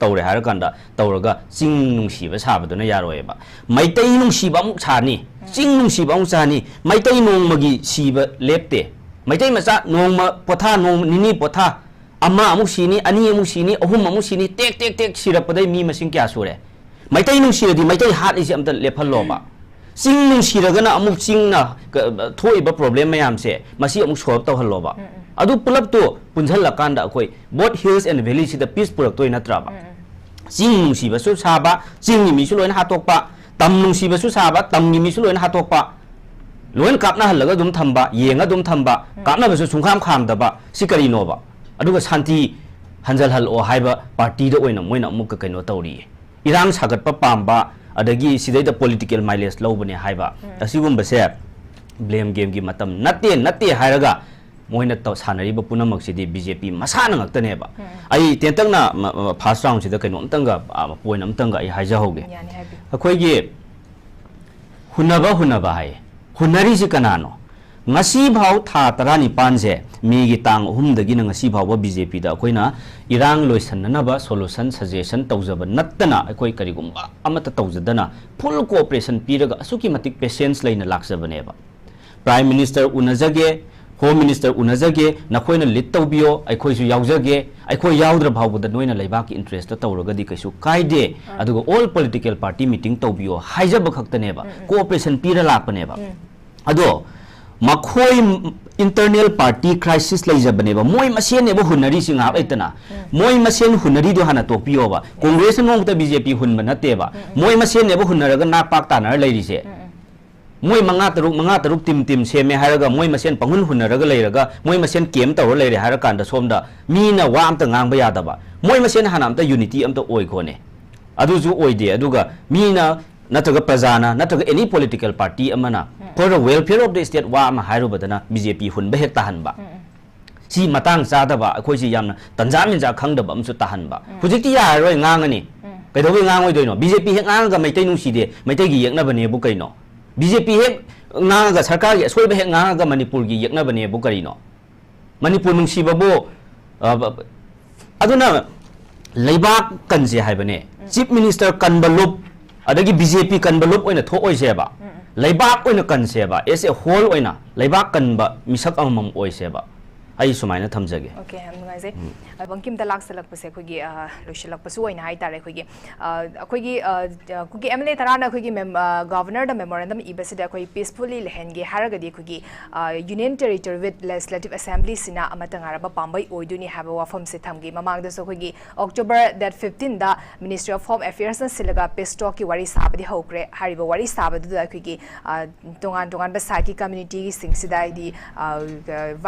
ꯇꯧꯔꯦ ꯍꯥꯏꯔꯀꯥꯟꯗ ꯇꯧꯔꯒ ꯆꯤꯡ ꯅꯨꯡꯁꯤꯕ ꯁꯥꯕꯗꯨꯅ ꯌꯥꯔꯣꯏꯕ꯫ ꯃꯩꯇꯩ ꯅꯨꯡꯁꯤꯕ ꯑꯃꯨꯛ ꯁꯥꯅꯤ, ꯎꯝ꯫ ꯆꯤꯡ ꯅꯨꯡꯁꯤꯕ ꯑꯃꯨꯛ ꯁꯥꯅꯤ꯫ ꯃꯩꯇꯩ ꯅꯣꯡꯃꯒꯤ ꯁꯤꯕ ꯂꯦꯞꯇꯦ꯫ ꯃꯩꯇꯩ ꯃꯆꯥ ꯅꯣꯡꯃ ꯄꯣꯊꯥ, ꯅꯣꯡ ꯅꯤꯅꯤ ꯄꯣꯊꯥ, ꯑꯃ ꯑꯃꯨꯛ ꯁꯤꯅꯤ, ꯑꯅꯤ ꯑꯃꯨꯛ ꯁꯤꯅꯤ, ꯑꯍꯨꯝ ꯑꯃꯨꯛ ꯁꯤꯅꯤ, ꯇꯦꯛ ꯇꯦꯛ ꯇꯦꯛ ꯁꯤꯔꯛꯄꯗꯩ ꯃꯤ ꯃꯁꯤꯡ ꯀꯌꯥ ꯁꯨꯔꯦ? ꯃꯩꯇꯩ ꯅꯨꯡꯁꯤꯔꯗꯤ ꯃꯩꯇꯩ ꯍꯥꯠꯂꯤꯁꯦ ꯑꯝꯇ ꯂꯦꯞꯍꯜꯂꯣꯕ꯫ ꯆꯤꯡ ꯅꯨꯡꯁꯤꯔꯒꯅ ꯑꯃꯨꯛ ꯆꯤꯡꯅ ꯀ-, ꯊꯣꯛꯏꯕ problem ꯃꯌꯥꯝꯁꯦ ꯃꯁꯤ ꯑꯃꯨꯛ solve ꯇꯧꯍꯜꯂꯣꯕ꯫ ꯎꯝ, ꯎꯝ꯫ ꯑꯗꯨ ꯄꯨꯂꯞꯇꯨ ꯄꯨꯟꯁꯤꯜꯂꯀꯥꯟꯗ ꯑꯩꯈꯣꯏ both hills and valley ꯁꯤꯗ peace ꯄꯨꯔꯛꯇꯣꯏ ꯅꯠꯇ꯭ꯔꯕ? ꯎꯝ, ꯎꯝ꯫ ꯆꯤꯡ ꯅꯨꯡꯁꯤꯕꯁꯨ ꯁꯥꯕ, ꯆꯤꯡꯒꯤ ꯃꯤꯁꯨ ꯂꯣꯏꯅ ꯍꯥꯠꯇꯣꯛꯄ, ꯇꯝ ꯅꯨꯡꯁꯤꯕꯁꯨ ꯁꯥꯕ, ꯇꯝꯒꯤ ꯃꯤꯁꯨ ꯂꯣꯏꯅ ꯍꯥꯠꯇꯣꯛꯄ, ꯂꯣꯏꯅ ꯀꯥꯞꯅꯍꯜꯂꯒ ꯑꯗꯨꯝ ꯊꯝꯕ, ꯌꯦꯡꯉ ꯑꯗꯨꯝ ꯊꯝꯕ, ꯎꯝ꯫ ꯀꯥꯞꯅꯕꯁꯨ ꯁꯨꯡꯈꯥꯝ ꯈꯥꯝꯗꯕ, ꯁꯤ ꯀꯔꯤꯅꯣꯕ? ꯑꯗꯨꯒ ꯁꯥꯟꯇꯤ ꯍꯟꯖꯜꯍꯜꯂꯛꯑꯣ ꯍꯥꯏꯕ ꯄꯥꯔꯇꯤꯗ ꯑꯣꯏꯅ ꯃꯣꯏꯅ ꯑꯃꯨꯛꯀ ꯀꯩꯅꯣ ꯇꯧꯔꯤꯌꯦ꯫ ꯏꯔꯥꯡ ꯁꯥꯒꯠꯄ ꯄꯥꯝꯕ, ꯑꯗꯒꯤ ꯁꯤꯗꯩꯗ political mileage ꯂꯧꯕꯅꯦ ꯍꯥꯏꯕ, ꯎꯝ꯫ ꯑꯁꯤꯒꯨꯝꯕꯁꯦ blame gameꯒꯤ ꯃꯇꯝ ꯅꯠꯇꯦ, ꯅꯠꯇꯦ ꯍꯥꯏꯔꯒ ꯃꯣꯏꯅ ꯇꯧ-, ꯁꯥꯟꯅꯔꯤꯕ ꯄꯨꯝꯅꯃꯛꯁꯤꯗꯤ ꯕꯤ ꯖꯦ ꯄꯤ ꯃꯁꯥꯅ ꯉꯛꯇꯅꯦꯕ꯫ ꯎꯝ꯫ ꯑꯩ ꯇꯦꯟꯇꯛꯅ ꯃ-, ꯃ-, first roundꯁꯤꯗ ꯀꯩꯅꯣꯝꯇꯪꯒ, ꯑ, point ꯑꯃꯇꯪꯒ ꯑꯩ ꯍꯥꯏꯖꯍꯧꯒꯦ꯫ ꯌꯥꯅꯤ, ꯍꯥꯏꯕꯤꯌꯨ꯫ ꯑꯩꯈꯣꯏꯒꯤ ꯍꯨꯟꯅꯕ, ꯍꯨꯟꯅꯕ ꯍꯥꯏꯌꯦ꯫ ꯍꯨꯟꯅꯔꯤꯁꯤ ꯀꯅꯥꯅꯣ? ꯉꯁꯤ ꯐꯥꯎ ꯊꯥ ꯇꯔꯥꯅꯤꯄꯥꯟꯁꯦ, ꯃꯦꯒꯤ ꯇꯥꯡ ꯑꯍꯨꯝꯗꯒꯤꯅ ꯉꯁꯤ ꯐꯥꯎꯕ ꯕꯤ ꯖꯦ ꯄꯤꯗ ꯑꯩꯈꯣꯏꯅ ꯏꯔꯥꯡ ꯂꯣꯏꯁꯟꯅꯅꯕ solution, suggestion ꯇꯧꯖꯕ ꯅꯠꯇꯅ ꯑꯩꯈꯣꯏ ꯀꯔꯤꯒꯨꯝꯕ ꯑꯃꯠꯇ ꯇꯧꯖꯗꯅ full cooperation ꯄꯤꯔꯒ ꯑꯁꯨꯛꯀꯤ ꯃꯇꯤꯛ patience ꯂꯩꯅ ꯂꯥꯛꯆꯕꯅꯦꯕ꯫ Prime Minister ꯎꯅꯖꯒꯦ, Home Minister ꯎꯅꯖꯒꯦ, ꯅꯈꯣꯏꯅ lead ꯇꯧꯕꯤꯌꯣ, ꯑꯩꯈꯣꯏꯁꯨ ꯌꯥꯎꯖꯒꯦ, ꯑꯩꯈꯣꯏ ꯌꯥꯎꯗ꯭ꯔ ꯐꯥꯎꯕꯗ ꯅꯣꯏꯅ ꯂꯩꯕꯥꯛꯀꯤ interestꯇ ꯇꯧꯔꯒꯗꯤ ꯀꯩꯁꯨ ꯀꯥꯏꯗꯦ, ꯑꯥ꯫ ꯑꯗꯨꯒ all political party meeting ꯇꯧꯕꯤꯌꯣ ꯍꯥꯏꯖꯕ ꯈꯛꯇꯅꯦꯕ, ꯎꯝ, ꯎꯝ꯫ Cooperation ꯄꯤꯔ ꯂꯥꯛꯄꯅꯦꯕ꯫ ꯎꯝ꯫ ꯑꯗꯣ ꯃꯈꯣꯏ internal party crisis ꯂꯩꯖꯕꯅꯦꯕ, ꯃꯣꯏ ꯃꯁꯦꯟꯅꯦꯕ ꯍꯨꯟꯅꯔꯤꯁꯤ꯫ ꯉꯥꯏꯍꯥꯛ ꯂꯩꯇꯅ ꯃꯣꯏ ꯃꯁꯦꯟ ꯍꯨꯟꯅꯔꯤꯗꯣ ꯍꯥꯟꯅ ꯇꯣꯛꯄꯤꯌꯣꯕ꯫ ꯀꯣꯡꯒ꯭ꯔꯦꯁꯅ ꯅꯣꯡꯃꯇ ꯕꯤ ꯖꯦ ꯄꯤ ꯍꯨꯟꯕ ꯅꯠꯇꯦꯕ, ꯃꯣꯏ ꯃꯁꯦꯟꯅꯦꯕ ꯍꯨꯟꯅꯔꯒ ꯅꯥꯛ ꯄꯥꯛ ꯇꯥꯅꯔ ꯂꯩꯔꯤꯁꯦ꯫ ꯃꯣꯏ ꯃꯉꯥ ꯇꯔꯨꯛ, ꯃꯉꯥ ꯇꯔꯨꯛ ꯇꯤꯝ ꯇꯤꯝ ꯁꯦꯝꯃꯦ ꯍꯥꯏꯔꯒ ꯃꯣꯏ ꯃꯁꯦꯟ ꯄꯪꯍꯨꯟ ꯍꯨꯟꯅꯔꯒ ꯂꯩꯔꯒ ꯃꯣꯏ ꯃꯁꯦꯟ ꯀꯦꯝ ꯇꯧꯔ ꯂꯩꯔꯦ ꯍꯥꯏꯔꯀꯥꯟꯗ ꯁꯣꯝꯗ ꯃꯤꯅ ꯋꯥ ꯑꯝꯇ ꯉꯥꯡꯕ ꯌꯥꯗꯕ, ꯃꯣꯏ ꯃꯁꯦꯟ ꯍꯥꯟꯅ ꯑꯝꯇ unity ꯑꯝꯇ ꯑꯣꯏꯈꯣꯅꯦ꯫ ꯑꯗꯨꯁꯨ ꯑꯣꯏꯗꯦ꯫ ꯑꯗꯨꯒ ꯃꯤꯅ ꯅꯠꯇ꯭ꯔꯒ ꯄ꯭ꯔꯖꯥꯅ ꯅꯠꯇ꯭ꯔꯒ any political party ꯑꯃꯅ for the welfare of the state ꯋꯥ ꯑꯃ ꯍꯥꯏꯔꯨꯕꯗꯅ ꯕꯤ ꯖꯦ ꯄꯤ ꯍꯨꯟꯕ ꯍꯦꯛ ꯇꯥꯍꯟꯕ꯫ ꯁꯤ ꯃꯇꯥꯡ ꯆꯥꯗꯕ, ꯑꯩꯈꯣꯏꯁꯤ ꯌꯥꯝꯅ ꯇꯟꯖꯥ ꯃꯦꯟꯖꯥ ꯈꯪꯗꯕ ꯑꯃꯁꯨ ꯇꯥꯍꯟꯕ꯫ ꯍꯧꯖꯤꯛꯇꯤ ꯌꯥꯔꯔꯣꯏ, ꯉꯥꯡꯉꯅꯤ꯫ ꯀꯩꯗꯧꯕꯩ ꯉꯥꯡꯉꯣꯏꯗꯣꯏꯅꯣ? ꯕꯤ ꯖꯦ ꯄꯤ ꯍꯦꯛ ꯉꯥꯡꯉꯒ ꯃꯩꯇꯩ ꯅꯨꯡꯁꯤꯗꯦ, ꯃꯩꯇꯩꯒꯤ ꯌꯦꯛꯅꯕꯅꯦꯕꯨ ꯀꯩꯅꯣ? ꯕꯤ ꯖꯦ ꯄꯤ ꯍꯦꯛ ꯉꯥꯡꯉꯒ, ꯁꯔꯀꯥꯔꯒꯤ ꯑꯁꯣꯏꯕ ꯍꯦꯛ ꯉꯥꯡꯉꯒ ꯃꯅꯤꯄꯨꯔꯒꯤ ꯌꯦꯛꯅꯕꯅꯦꯕꯨ ꯀꯔꯤꯅꯣ? ꯃꯅꯤꯄꯨꯔ ꯅꯨꯡꯁꯤꯕꯕꯨ, ꯑ, ꯕ-, ꯕ-, ꯑꯗꯨꯅ ꯂꯩꯕꯥꯛ ꯀꯟꯁꯦ ꯍꯥꯏꯕꯅꯦ꯫ Chief Minister ꯀꯟꯕ ꯂꯨꯞ, ꯑꯗꯒꯤ ꯕꯤ ꯖꯦ ꯄꯤ ꯀꯟꯕ ꯂꯨꯞ ꯑꯣꯏꯅ ꯊꯣꯛꯑꯣꯏꯁꯦꯕ꯫ ꯂꯩꯕꯥꯛ ꯑꯣꯏꯅ ꯀꯟꯁꯦꯕ, as a whole ꯑꯣꯏꯅ ꯂꯩꯕꯥꯛ ꯀꯟꯕ ꯃꯤꯁꯛ ꯑꯃꯃꯝ ꯑꯣꯏꯁꯦꯕ꯫ ꯑꯩ ꯁꯨꯃꯥꯏꯅ ꯊꯝꯖꯒꯦ꯫ ꯑꯣꯀꯦ, ꯌꯥꯝ ꯅꯨꯡꯉꯥꯏꯖꯩ꯫ ꯕꯪꯀꯤꯝꯗ ꯂꯥꯛꯁꯜꯂꯛꯄꯁꯦ ꯑꯩꯈꯣꯏꯒꯤ, ꯑ, ꯂꯣꯏꯁꯤꯜꯂꯛꯄꯁꯨ ꯑꯣꯏꯅ ꯍꯥꯏꯇꯥꯔꯦ꯫ ꯑꯩꯈꯣꯏꯒꯤ, ꯑ, ꯑꯩꯈꯣꯏꯒꯤ, ꯑ, ꯑ, ꯑꯩꯈꯣꯏꯒꯤ ꯑꯦꯝ ꯑꯦꯜ ꯑꯦ ꯇꯔꯥꯅ ꯑꯩꯈꯣꯏꯒꯤ ꯃꯦꯝ-, ꯑ, ꯒꯚꯔꯅꯔꯗ memorandum ꯏꯕꯁꯤꯗ ꯑꯩꯈꯣꯏ peacefully ꯂꯩꯍꯟꯒꯦ ꯍꯥꯏꯔꯒꯗꯤ ꯑꯩꯈꯣꯏꯒꯤ, ꯑ, Union Territory with Legislative Assemblyꯁꯤꯅ ꯑꯃꯠꯇ ꯉꯥꯏꯔꯕ ꯄꯥꯝꯕꯩ ꯑꯣꯏꯗꯣꯏꯅꯤ ꯍꯥꯏꯕ ꯋꯥꯐꯝꯁꯦ ꯊꯝꯈꯤ꯫ ꯃꯃꯥꯡꯗꯁꯨ ꯑꯩꯈꯣꯏꯒꯤ October date fifteenꯗ Ministry of Home Affairsꯅ ꯁꯤꯜꯂꯒ peace talkꯀꯤ ꯋꯥꯔꯤ ꯁꯥꯕꯗꯤ ꯍꯧꯈ꯭ꯔꯦ꯫ ꯍꯥꯏꯔꯤꯕ ꯋꯥꯔꯤ ꯁꯥꯕꯗꯨꯗ ꯑꯩꯈꯣꯏꯒꯤ, ꯑ, ꯇꯣꯉꯥꯟ ꯇꯣꯉꯥꯟꯕ sideꯀꯤ communityꯁꯤꯡꯁꯤꯗ ꯍꯥꯏꯗꯤ, ꯑ,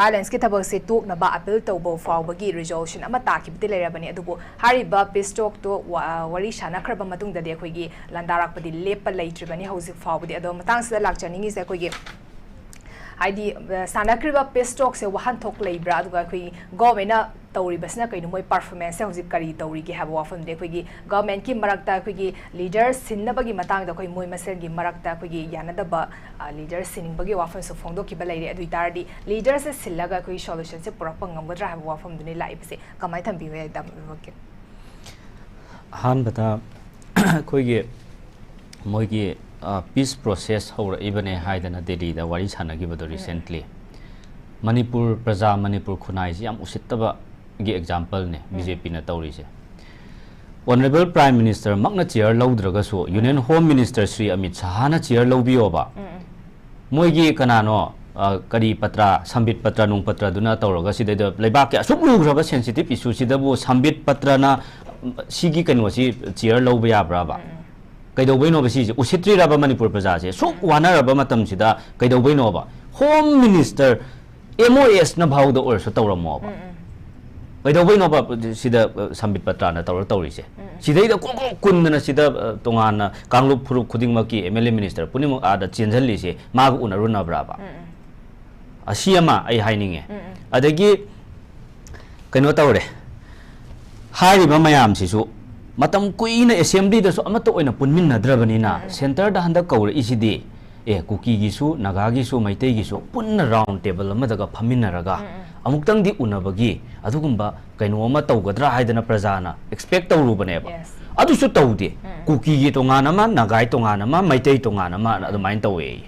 violenceꯀꯤ ꯊꯕꯛꯁꯦ ꯇꯣꯛꯅꯕ appeal ꯇꯧꯕ ꯐꯥꯎꯕꯒꯤ resolution ꯑꯃ ꯇꯥꯈꯤꯕꯗꯤ ꯂꯩꯔꯕꯅꯤ꯫ ꯑꯗꯨꯕꯨ ꯍꯥꯏꯔꯤꯕ peace talkꯇꯣ ꯋꯥ-, ꯋꯥꯔꯤ ꯁꯥꯟꯅꯈ꯭ꯔꯕ ꯃꯇꯨꯡꯗꯗꯤ ꯑꯩꯈꯣꯏꯒꯤ ꯂꯥꯟꯗꯥꯔꯛꯄꯗꯤ ꯂꯦꯞꯄ ꯂꯩꯇ꯭ꯔꯤꯕꯅꯤ ꯍꯧꯖꯤꯛ ꯐꯥꯎꯕꯗꯤ꯫ ꯑꯗꯣ ꯃꯇꯥꯡꯁꯤꯗ ꯂꯥꯛꯆꯅꯤꯡꯉꯤꯁꯦ ꯑꯩꯈꯣꯏꯒꯤ ꯍꯥꯏꯗꯤ, ꯑ, ꯁꯥꯟꯅꯈ꯭ꯔꯤꯕ peace talkꯁꯦ ꯋꯥꯍꯟꯊꯣꯛ ꯂꯩꯕ꯭ꯔꯥ? ꯑꯗꯨꯒ ꯑꯩꯈꯣꯏ governmentꯅ ꯇꯧꯔꯤꯕꯁꯤꯅ ꯀꯩꯅꯣ, ꯃꯣꯏ performanceꯁꯦ ꯍꯧꯖꯤꯛ ꯀꯔꯤ ꯇꯧꯔꯤꯒꯦ ꯍꯥꯏꯕ ꯋꯥꯐꯝꯗꯤ ꯑꯩꯈꯣꯏꯒꯤ governmentꯀꯤ ꯃꯔꯛꯇ ꯑꯩꯈꯣꯏꯒꯤ leader ꯁꯤꯟꯅꯕꯒꯤ ꯃꯇꯥꯡꯗ ꯑꯩꯈꯣꯏ ꯃꯣꯏ ꯃꯁꯦꯜꯒꯤ ꯃꯔꯛꯇ ꯑꯩꯈꯣꯏꯒꯤ ꯌꯥꯅꯗꯕ, ꯑ, leader ꯁꯤꯟꯅꯤꯡꯕꯒꯤ ꯋꯥꯐꯝꯁꯨ ꯐꯣꯡꯗꯣꯛꯈꯤꯕ ꯂꯩꯔꯦ꯫ ꯑꯗꯨ ꯑꯣꯏꯇꯥꯔꯗꯤ leaderꯁꯦ ꯁꯤꯜꯂꯒ ꯑꯩꯈꯣꯏꯒꯤ solutionꯁꯦ ꯄꯨꯔꯛꯄ ꯉꯝꯒꯗ꯭ꯔꯥ ꯍꯥꯏꯕ ꯋꯥꯐꯝꯗꯨꯅꯤ ꯂꯥꯛꯏꯕꯁꯦ꯫ ꯀꯃꯥꯏꯅ ꯊꯝꯕꯤꯕ ꯌꯥꯏ, ꯇꯥꯃꯣ ꯏꯕꯣꯛꯀꯤ? ꯑꯍꯥꯟꯕꯗ ꯑꯩꯈꯣꯏꯒꯤ ꯃꯣꯏꯒꯤ, ꯑ, peace process ꯍꯧꯔꯛꯏꯕꯅꯦ ꯍꯥꯏꯗꯅ ꯗꯦꯜꯂꯤꯗ ꯋꯥꯔꯤ ꯁꯥꯟꯅꯈꯤꯕꯗꯣ recently, ꯃꯅꯤꯄꯨꯔ ꯄ꯭ꯔꯖꯥ, ꯃꯅꯤꯄꯨꯔ ꯈꯨꯟꯅꯥꯏꯁꯤ ꯌꯥꯝ ꯎꯁꯤꯠꯇꯕꯒꯤ exampleꯅꯦ ꯕꯤ ꯖꯦ ꯄꯤꯅ ꯇꯧꯔꯤꯁꯦ꯫ Honourable Prime Minister ꯃꯛꯅ chair ꯂꯧꯗ꯭ꯔꯒꯁꯨ Union Home Minister Shri Amit ꯁꯍꯥꯅ chair ꯂꯧꯕꯤꯌꯣꯕ꯫ ꯃꯣꯏꯒꯤ ꯀꯅꯥꯅꯣ, ꯑ, ꯀꯔꯤ ꯄꯇ꯭ꯔ, ꯁꯝꯕꯤꯠ ꯄꯇ꯭ꯔ, ꯅꯨꯡ ꯄꯇ꯭ꯔꯗꯨꯅ ꯇꯧꯔꯒ ꯁꯤꯗꯩꯗ ꯂꯩꯕꯥꯛꯀꯤ ꯑꯁꯨꯛ ꯂꯨꯈ꯭ꯔꯕ sensitive issue ꯁꯤꯗꯕꯨ ꯁꯝꯕꯤꯠ ꯄꯇ꯭ꯔꯅ, ꯎꯝ, ꯁꯤꯒꯤ ꯀꯩꯅꯣꯁꯤ chair ꯂꯧꯕ ꯌꯥꯕ꯭ꯔꯥꯕ? ꯎꯝ꯫ ꯀꯩꯗꯧꯕꯩꯅꯣꯕ ꯁꯤꯁꯦ? ꯎꯁꯤꯠꯇ꯭ꯔꯤꯔꯕ ꯃꯅꯤꯄꯨꯔ ꯄ꯭ꯔꯖꯥꯁꯦ? ꯁꯨꯛ ꯎꯝ꯫ ꯋꯥꯅꯔꯕ ꯃꯇꯝꯁꯤꯗ ꯀꯩꯗꯧꯕꯩꯅꯣꯕ? Home Minister, M O S ꯅ ꯐꯥꯎꯗ ꯑꯣꯏꯔꯁꯨ ꯇꯧꯔꯝꯃꯣꯕ꯫ ꯎꯝ, ꯎꯝ꯫ ꯀꯩꯗꯧꯕꯩꯅꯣꯕ ꯁꯤꯗ, ꯑ, ꯁꯝꯕꯤꯠ ꯄꯇ꯭ꯔꯅ ꯇꯧꯔ ꯇꯧꯔꯤꯁꯦ? ꯎꯝ, ꯎꯝ꯫ ꯁꯤꯗꯩꯗ ꯀꯣꯛ ꯀꯣꯛ ꯀꯨꯟꯗꯅ ꯁꯤꯗ, ꯑ, ꯇꯣꯉꯥꯟꯅ ꯀꯥꯡꯂꯨꯞ ꯐꯨꯔꯨꯞ ꯈꯨꯗꯤꯡꯃꯛꯀꯤ M L A minister ꯄꯨꯝꯅꯃꯛ ꯑꯥꯗ ꯆꯦꯟꯁꯤꯜꯂꯤꯁꯦ ꯃꯥꯒ ꯎꯅꯔꯨꯅꯕ꯭ꯔꯥꯕ? ꯎꯝ, ꯎꯝ꯫ ꯑꯁꯤ ꯑꯃ ꯑꯩ ꯍꯥꯏꯅꯤꯡꯉꯦ꯫ ꯎꯝ, ꯎꯝ꯫ ꯑꯗꯒꯤ ꯀꯩꯅꯣ ꯇꯧꯔꯦ, ꯍꯥꯏꯔꯤꯕ ꯃꯌꯥꯝꯁꯤꯁꯨ ꯃꯇꯝ ꯀꯨꯏꯅ assembly ꯗꯁꯨ ꯑꯃꯠꯇ ꯑꯣꯏꯅ ꯄꯨꯟꯃꯤꯟꯅꯗ꯭ꯔꯕꯅꯤꯅ, ꯎꯝ, ꯎꯝ꯫ Centre ꯗ ꯍꯟꯗꯛ ꯀꯧꯔꯛꯏꯁꯤꯗꯤ, ꯑꯦ, ꯀꯨꯀꯤꯒꯤꯁꯨ, ꯅꯥꯒꯥꯒꯤꯁꯨ, ꯃꯩꯇꯩꯒꯤꯁꯨ ꯄꯨꯟꯅ round table ꯑꯃꯗꯒ ꯐꯝꯃꯤꯟꯅꯔꯒ ꯎꯝ, ꯎꯝ꯫ ꯑꯃꯨꯛꯇꯪꯗꯤ ꯎꯅꯕꯒꯤ ꯑꯗꯨꯒꯨꯝꯕ ꯀꯩꯅꯣ ꯑꯃ ꯇꯧꯒꯗ꯭ꯔꯥ ꯍꯥꯏꯗꯅ ꯄ꯭ꯔꯖꯥꯅ expect ꯇꯧꯔꯨꯕꯅꯦꯕ꯫ Yes꯫ ꯑꯗꯨꯁꯨ ꯇꯧꯗꯦ꯫ ꯎꯝ꯫ ꯀꯨꯀꯤꯒꯤ ꯇꯣꯉꯥꯟ ꯑꯃ, ꯅꯥꯒꯥꯏ ꯇꯣꯉꯥꯟ ꯑꯃ, ꯃꯩꯇꯩ ꯇꯣꯉꯥꯟ ꯑꯃ, ꯎꯝ꯫ ꯑꯗꯨꯃꯥꯏꯅ ꯇꯧꯋꯦ꯫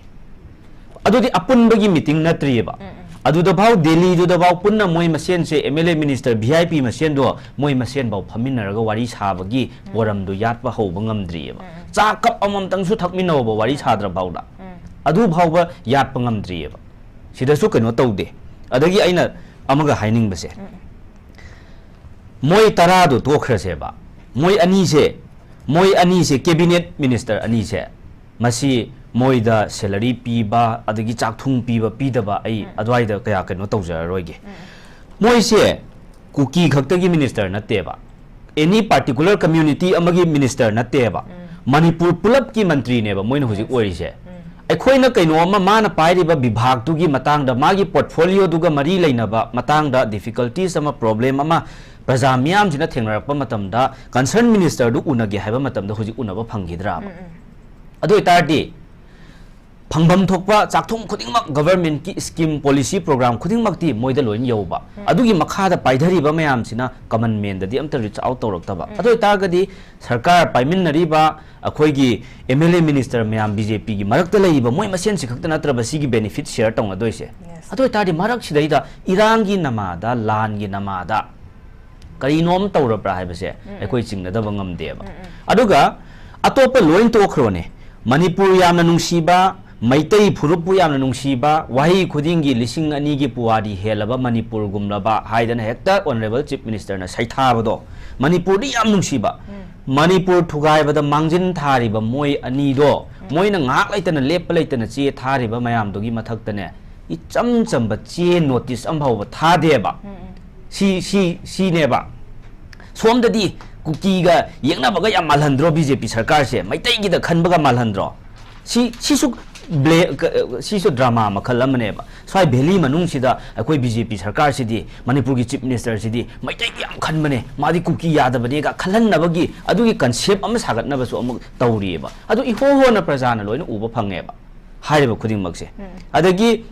ꯑꯗꯨꯗꯤ ꯑꯄꯨꯟꯕꯒꯤ meeting ꯅꯠꯇ꯭ꯔꯤꯑꯕ꯫ ꯎꯝ, ꯎꯝ꯫ ꯑꯗꯨꯗꯐꯥꯎ, ꯗꯦꯜꯂꯤꯗꯨꯗꯐꯥꯎ ꯄꯨꯟꯅ ꯃꯣꯏ ꯃꯁꯦꯟꯁꯦ, M L A minister, V I P ꯃꯁꯦꯟꯗꯣ, ꯃꯣꯏ ꯃꯁꯦꯟꯐꯥꯎ ꯐꯝꯃꯤꯟꯅꯔꯒ ꯋꯥꯔꯤ ꯁꯥꯕꯒꯤ ꯎꯝ꯫ forum ꯗꯨ ꯌꯥꯠꯄ ꯍꯧꯕ ꯉꯝꯗ꯭ꯔꯤꯑꯕ꯫ ꯎꯝ, ꯎꯝ꯫ ꯆꯥ cup ꯑꯃꯃꯝꯇꯪꯁꯨ ꯊꯛꯃꯤꯟꯅꯧꯕ, ꯋꯥꯔꯤ ꯎꯝ꯫ ꯁꯥꯗ꯭ꯔꯐꯥꯎꯗ꯫ ꯎꯝ꯫ ꯑꯗꯨ ꯐꯥꯎꯕ ꯌꯥꯠꯄ ꯉꯝꯗ꯭ꯔꯤꯑꯕ꯫ ꯁꯤꯗꯁꯨ ꯀꯩꯅꯣ ꯇꯧꯗꯦ꯫ ꯑꯗꯒꯤ ꯑꯩꯅ ꯑꯃꯒ ꯍꯥꯏꯅꯤꯡꯕꯁꯦ, ꯎꯝ꯫ ꯃꯣꯏ ꯇꯔꯥꯗꯣ ꯇꯣꯛꯈ꯭ꯔꯁꯦꯕ, ꯃꯣꯏ ꯑꯅꯤꯁꯦ, ꯃꯣꯏ ꯑꯅꯤꯁꯦ, cabinet minister ꯑꯅꯤꯁꯦ, ꯃꯁꯤ ꯃꯣꯏꯗ salary ꯄꯤꯕ, ꯑꯗꯒꯤ ꯆꯥꯛꯊꯨꯡ ꯄꯤꯕ ꯄꯤꯗꯕ ꯑꯩ ꯎꯝ꯫ ꯑꯗꯨꯋꯥꯏꯗ ꯀꯌꯥ ꯀꯩꯅꯣ ꯇꯧꯖꯔꯔꯣꯏꯒꯦ꯫ ꯎꯝ꯫ ꯃꯣꯏꯁꯦ ꯀꯨꯀꯤ ꯈꯛꯇꯒꯤ minister ꯅꯠꯇꯦꯕ, any particular community ꯑꯃꯒꯤ minister ꯅꯠꯇꯦꯕ꯫ ꯎꯝ꯫ ꯃꯅꯤꯄꯨꯔ ꯄꯨꯂꯞꯀꯤ ꯃꯟꯇ꯭ꯔꯤꯅꯦꯕ ꯃꯣꯏꯅ ꯍꯧꯖꯤꯛ Yes꯫ ꯑꯣꯏꯔꯤꯁꯦ꯫ ꯎꯝ꯫ ꯑꯩꯈꯣꯏꯅ ꯀꯩꯅꯣ ꯑꯃ, ꯃꯥꯅ ꯄꯥꯏꯔꯤꯕ ꯕꯤꯚꯥꯒꯇꯨꯒꯤ ꯃꯇꯥꯡꯗ, ꯃꯥꯒꯤ portfolio ꯗꯨꯒ ꯃꯔꯤ ꯂꯩꯅꯕ ꯃꯇꯥꯡꯗ difficulties ꯑꯃ, problem ꯑꯃ ꯄ꯭ꯔꯖꯥ ꯃꯤꯌꯥꯝꯁꯤꯅ ꯊꯦꯡꯅꯔꯛꯄ ꯃꯇꯝꯗ, concern minister ꯗꯨ ꯎꯅꯒꯦ ꯍꯥꯏꯕ ꯃꯇꯝꯗ ꯍꯧꯖꯤꯛ ꯎꯅꯕ ꯐꯪꯈꯤꯗ꯭ꯔꯥꯕ? ꯎꯝ, ꯎꯝ꯫ ꯑꯗꯨ ꯑꯣꯏꯇꯥꯔꯗꯤ ꯐꯪꯐꯝ ꯊꯣꯛꯄ ꯆꯥꯛꯊꯨꯡ ꯈꯨꯗꯤꯡꯃꯛ government ꯀꯤ scheme, policy, program ꯈꯨꯗꯤꯡꯃꯛꯇꯤ ꯃꯣꯏꯗ ꯂꯣꯏꯅ ꯌꯧꯕ꯫ ꯎꯝ꯫ ꯑꯗꯨꯒꯤ ꯃꯈꯥꯗ ꯄꯥꯏꯊꯔꯤꯕ ꯃꯌꯥꯝꯁꯤꯅ common man ꯗꯗꯤ ꯑꯝꯇ reach out ꯇꯧꯔꯛꯇꯕ꯫ ꯎꯝ꯫ ꯑꯗꯨ ꯑꯣꯏꯇꯥꯔꯒꯗꯤ ꯁꯔꯀꯥꯔ ꯄꯥꯏꯃꯤꯟꯅꯔꯤꯕ ꯑꯩꯈꯣꯏꯒꯤ M L A minister ꯃꯌꯥꯝ B J P ꯒꯤ ꯃꯔꯛꯇ ꯂꯩꯔꯤꯕ ꯃꯣꯏ ꯃꯁꯦꯟꯁꯤ ꯈꯛꯇ ꯅꯠꯇ꯭ꯔꯕ ꯁꯤꯒꯤ benefit share ꯇꯧꯅꯗꯣꯏꯁꯦ꯫ Yes꯫ ꯑꯗꯨ ꯑꯣꯏꯇꯥꯔꯗꯤ ꯃꯔꯛꯁꯤꯗꯩꯗ ꯏꯔꯥꯡꯒꯤ ꯅꯃꯥꯗ, ꯂꯥꯟꯒꯤ ꯅꯃꯥꯗ ꯀꯔꯤꯅꯣꯝ ꯇꯧꯔꯕ꯭ꯔꯥ ꯍꯥꯏꯕꯁꯦ ꯎꯝ, ꯎꯝ꯫ ꯑꯩꯈꯣꯏ ꯆꯤꯡꯅꯗꯕ ꯉꯝꯗꯦꯕ꯫ ꯎꯝ, ꯎꯝ꯫ ꯑꯗꯨꯒ ꯑꯇꯣꯞꯄ ꯂꯣꯏ ꯇꯣꯛꯈ꯭ꯔꯣꯅꯦ, ꯃꯅꯤꯄꯨꯔ ꯌꯥꯝꯅ ꯅꯨꯡꯁꯤꯕ, ꯃꯩꯇꯩ ꯐꯨꯔꯨꯞꯄꯨ ꯌꯥꯝꯅ ꯅꯨꯡꯁꯤꯕ, ꯋꯥꯍꯩ ꯈꯨꯗꯤꯡꯒꯤ ꯂꯤꯁꯤꯡ ꯑꯅꯤꯒꯤ ꯄꯨꯋꯥꯔꯤ ꯍꯦꯜꯂꯕ ꯃꯅꯤꯄꯨꯔꯒꯨꯝꯂꯕ ꯍꯥꯏꯗꯅ ꯍꯦꯛꯇ Honourable Chief Minister ꯅ ꯁꯩꯊꯥꯕꯗꯣ, ꯃꯅꯤꯄꯨꯔꯗꯤ ꯌꯥꯝ ꯅꯨꯡꯁꯤꯕ꯫ ꯎꯝ꯫ ꯃꯅꯤꯄꯨꯔ ꯊꯨꯒꯥꯏꯕꯗ ꯃꯥꯡꯖꯤꯟ ꯊꯥꯔꯤꯕ ꯃꯣꯏ ꯑꯅꯤꯗꯣ, ꯎꯝ꯫ ꯃꯣꯏꯅ ꯉꯥꯏꯍꯥꯛ ꯂꯩꯇꯅ ꯂꯦꯞꯄ ꯂꯩꯇꯅ ꯆꯦ ꯊꯥꯔꯤꯕ ꯃꯌꯥꯝꯗꯨꯒꯤ ꯃꯊꯛꯇꯅꯦ, ꯏꯆꯝ ꯆꯝꯕ ꯆꯦ notice ꯑꯃ ꯐꯥꯎꯕ ꯊꯥꯗꯦꯕ꯫ ꯎꯝ, ꯎꯝ꯫ ꯁꯤ, ꯁꯤ, ꯁꯤꯅꯦꯕ꯫ ꯁꯣꯝꯗꯗꯤ ꯀꯨꯀꯤꯒ ꯌꯦꯛꯅꯕꯒ ꯌꯥꯝ ꯃꯥꯜꯍꯟꯗ꯭ꯔꯣ B J P ꯁꯔꯀꯥꯔꯁꯦ? ꯃꯩꯇꯩꯒꯤꯗ ꯈꯟꯕꯒ ꯃꯥꯜꯍꯟꯗ꯭ꯔꯣ? ꯁꯤ, ꯁꯤꯁꯨ ꯕ꯭ꯂꯦ-, ꯀ-, ꯁꯤꯁꯨ drama ꯃꯈꯜ ꯑꯃꯅꯦꯕ꯫ ꯁ꯭ꯋꯥꯏ valley ꯃꯅꯨꯡꯁꯤꯗ ꯑꯩꯈꯣꯏ B J P ꯁꯔꯀꯥꯔꯁꯤꯗꯤ, ꯃꯅꯤꯄꯨꯔꯒꯤ Chief Minister ꯁꯤꯗꯤ ꯃꯩꯇꯩꯒꯤ ꯌꯥꯝ ꯈꯟꯕꯅꯦ, ꯃꯥꯗꯤ ꯀꯨꯀꯤ ꯌꯥꯗꯕꯅꯦꯒ ꯈꯜꯍꯟꯅꯕꯒꯤ ꯑꯗꯨꯒꯤ concept ꯑꯃ ꯁꯥꯒꯠꯅꯕꯁꯨ ꯑꯃꯨꯛ ꯇꯧꯔꯤꯑꯕ꯫ ꯑꯗꯨ ꯏꯍꯣ ꯍꯣꯅ ꯄ꯭ꯔꯖꯥꯅ ꯂꯣꯏꯅ ꯎꯕ ꯐꯪꯉꯦꯕ꯫ ꯍꯥꯏꯔꯤꯕ ꯈꯨꯗꯤꯡꯃꯛꯁꯦ꯫ ꯎꯝ꯫ ꯑꯗꯒꯤ,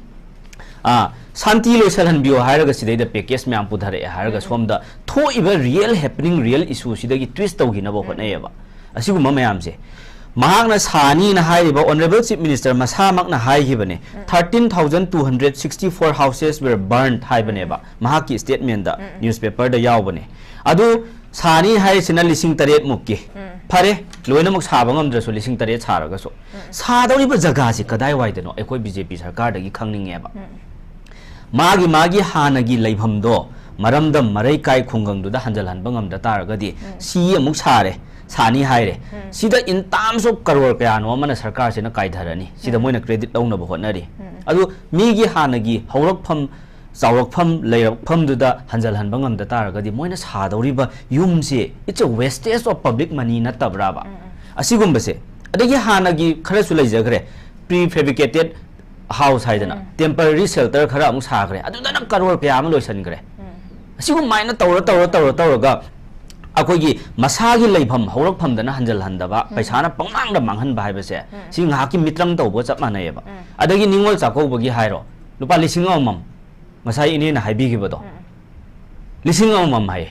ꯑ, ꯁꯥꯟꯇꯤ ꯂꯣꯏꯁꯜꯍꯟꯕꯤꯌꯣ ꯍꯥꯏꯔꯒ ꯁꯤꯗꯩꯗ package ꯃꯌꯥꯝ ꯄꯨꯊꯔꯛꯑꯦ ꯍꯥꯏꯔꯒ ꯎꯝ꯫ ꯁꯣꯝꯗ ꯊꯣꯛꯏꯕ real happening, real issue ꯁꯤꯗꯒꯤ twist ꯇꯧꯈꯤꯅꯕ ꯎꯝ꯫ ꯍꯣꯠꯅꯩꯌꯦꯕ꯫ ꯑꯁꯤꯒꯨꯝꯕ ꯃꯌꯥꯝꯁꯦ꯫ ꯃꯍꯥꯛꯅ ꯁꯥꯅꯤꯅ ꯍꯥꯏꯔꯤꯕ Honourable Chief Minister ꯃꯁꯥꯃꯛꯅ ꯍꯥꯏꯈꯤꯕꯅꯦ, ꯎꯝ꯫ Thirteen thousand two hundred sixty four houses were burned ꯍꯥꯏꯕꯅꯦꯕ꯫ ꯎꯝ꯫ ꯃꯍꯥꯛꯀꯤ statement ꯗ, ꯎꯝ, ꯎꯝ꯫ Newspaper ꯗ ꯌꯥꯎꯕꯅꯦ꯫ ꯑꯗꯨ ꯁꯥꯅꯤ ꯍꯥꯏꯔꯤꯁꯤꯅ ꯂꯤꯁꯤꯡ ꯇꯔꯦꯠ ꯃꯨꯛꯀꯤ꯫ ꯎꯝ꯫ ꯐꯔꯦ, ꯂꯣꯏꯅꯃꯛ ꯁꯥꯕ ꯉꯝꯗ꯭ꯔꯁꯨ ꯂꯤꯁꯤꯡ ꯇꯔꯦꯠ ꯁꯥꯔꯒꯁꯨ꯫ ꯎꯝ꯫ ꯁꯥꯗꯧꯔꯤꯕ ꯖꯒꯥꯁꯤ ꯀꯗꯥꯏꯋꯥꯏꯗꯅꯣ ꯑꯩꯈꯣꯏ B J P ꯁꯔꯀꯥꯔꯗꯒꯤ ꯈꯪꯅꯤꯡꯉꯦꯕ꯫ ꯎꯝ꯫ ꯃꯥꯒꯤ, ꯃꯥꯒꯤ ꯍꯥꯟꯅꯒꯤ ꯂꯩꯐꯝꯗꯣ ꯃꯔꯝꯗꯝ ꯃꯔꯩꯀꯥꯏ ꯈꯨꯡꯒꯪꯗꯨꯗ ꯍꯟꯖꯜꯍꯟꯕ ꯉꯝꯗ ꯇꯥꯔꯒꯗꯤ ꯎꯝ꯫ ꯁꯤ ꯑꯃꯨꯛ ꯁꯥꯔꯦ, ꯁꯥꯅꯤ ꯍꯥꯏꯔꯦ꯫ ꯎꯝ꯫ ꯁꯤꯗ in terms of ꯀꯔꯣꯔ ꯀꯌꯥꯅꯣ ꯑꯃꯅ ꯁꯔꯀꯥꯔꯁꯤꯅ ꯀꯥꯏꯊꯔꯅꯤ꯫ ꯁꯤꯗ ꯎꯝ꯫ ꯃꯣꯏꯅ credit ꯂꯧꯅꯕ ꯍꯣꯠꯅꯔꯤ꯫ ꯎꯝ꯫ ꯑꯗꯨ ꯃꯤꯒꯤ ꯍꯥꯟꯅꯒꯤ ꯍꯧꯔꯛꯐꯝ, ꯆꯥꯎꯔꯛꯐꯝ, ꯂꯩꯔꯛꯐꯝꯗꯨꯗ ꯍꯟꯖꯜꯍꯟꯕ ꯉꯝꯗ ꯇꯥꯔꯒꯗꯤ ꯃꯣꯏꯅ ꯁꯥꯗꯧꯔꯤꯕ ꯌꯨꯝꯁꯦ, it's a wastage of public money ꯅꯠꯇꯕ꯭ꯔꯥꯕ? ꯎꯝ, ꯎꯝ꯫ ꯑꯁꯤꯒꯨꯝꯕꯁꯦ꯫ ꯑꯗꯒꯤ ꯍꯥꯟꯅꯒꯤ ꯈꯔꯁꯨ ꯂꯩꯖꯈ꯭ꯔꯦ, prefabricated house ꯍꯥꯏꯗꯅ, ꯎꯝ꯫ Temporary shelter ꯈꯔ ꯑꯃꯨꯛ ꯁꯥꯈ꯭ꯔꯦ, ꯑꯗꯨꯗꯅ ꯀꯔꯣꯔ ꯀꯌꯥ ꯑꯃ ꯂꯣꯏꯁꯤꯟꯈ꯭ꯔꯦ꯫ ꯎꯝ꯫ ꯑꯁꯤꯒꯨꯝꯃꯥꯏꯅ ꯇꯧꯔ, ꯇꯧꯔ, ꯇꯧꯔ, ꯇꯧꯔꯒ ꯑꯩꯈꯣꯏꯒꯤ ꯃꯁꯥꯒꯤ ꯂꯩꯐꯝ ꯍꯧꯔꯛꯐꯝꯗꯅ ꯍꯟꯖꯜꯍꯟꯗꯕ, ꯎꯝ꯫ ꯄꯩꯁꯥꯅ ꯄꯪꯃꯥꯡꯗ ꯃꯥꯡꯍꯟꯕ ꯍꯥꯏꯕꯁꯦ, ꯎꯝ꯫ ꯁꯤ ꯉꯥꯏꯍꯥꯛꯀꯤ ꯃꯤꯇ꯭ꯔꯪ ꯇꯧꯕꯒ ꯆꯞ ꯃꯥꯟꯅꯩꯌꯦꯕ꯫ ꯎꯝ꯫ ꯑꯗꯒꯤ ꯅꯤꯉꯣꯜ ꯆꯥꯛꯀꯧꯕꯒꯤ ꯍꯥꯏꯔꯣ, ꯂꯨꯄꯥ ꯂꯤꯁꯤꯡ ꯑꯃꯃꯝ, ꯉꯁꯥꯏ ꯏꯅꯦꯅ ꯍꯥꯏꯕꯤꯈꯤꯕꯗꯣ, ꯎꯝ꯫ ꯂꯤꯁꯤꯡ ꯑꯃꯃꯝ ꯍꯥꯏꯌꯦ꯫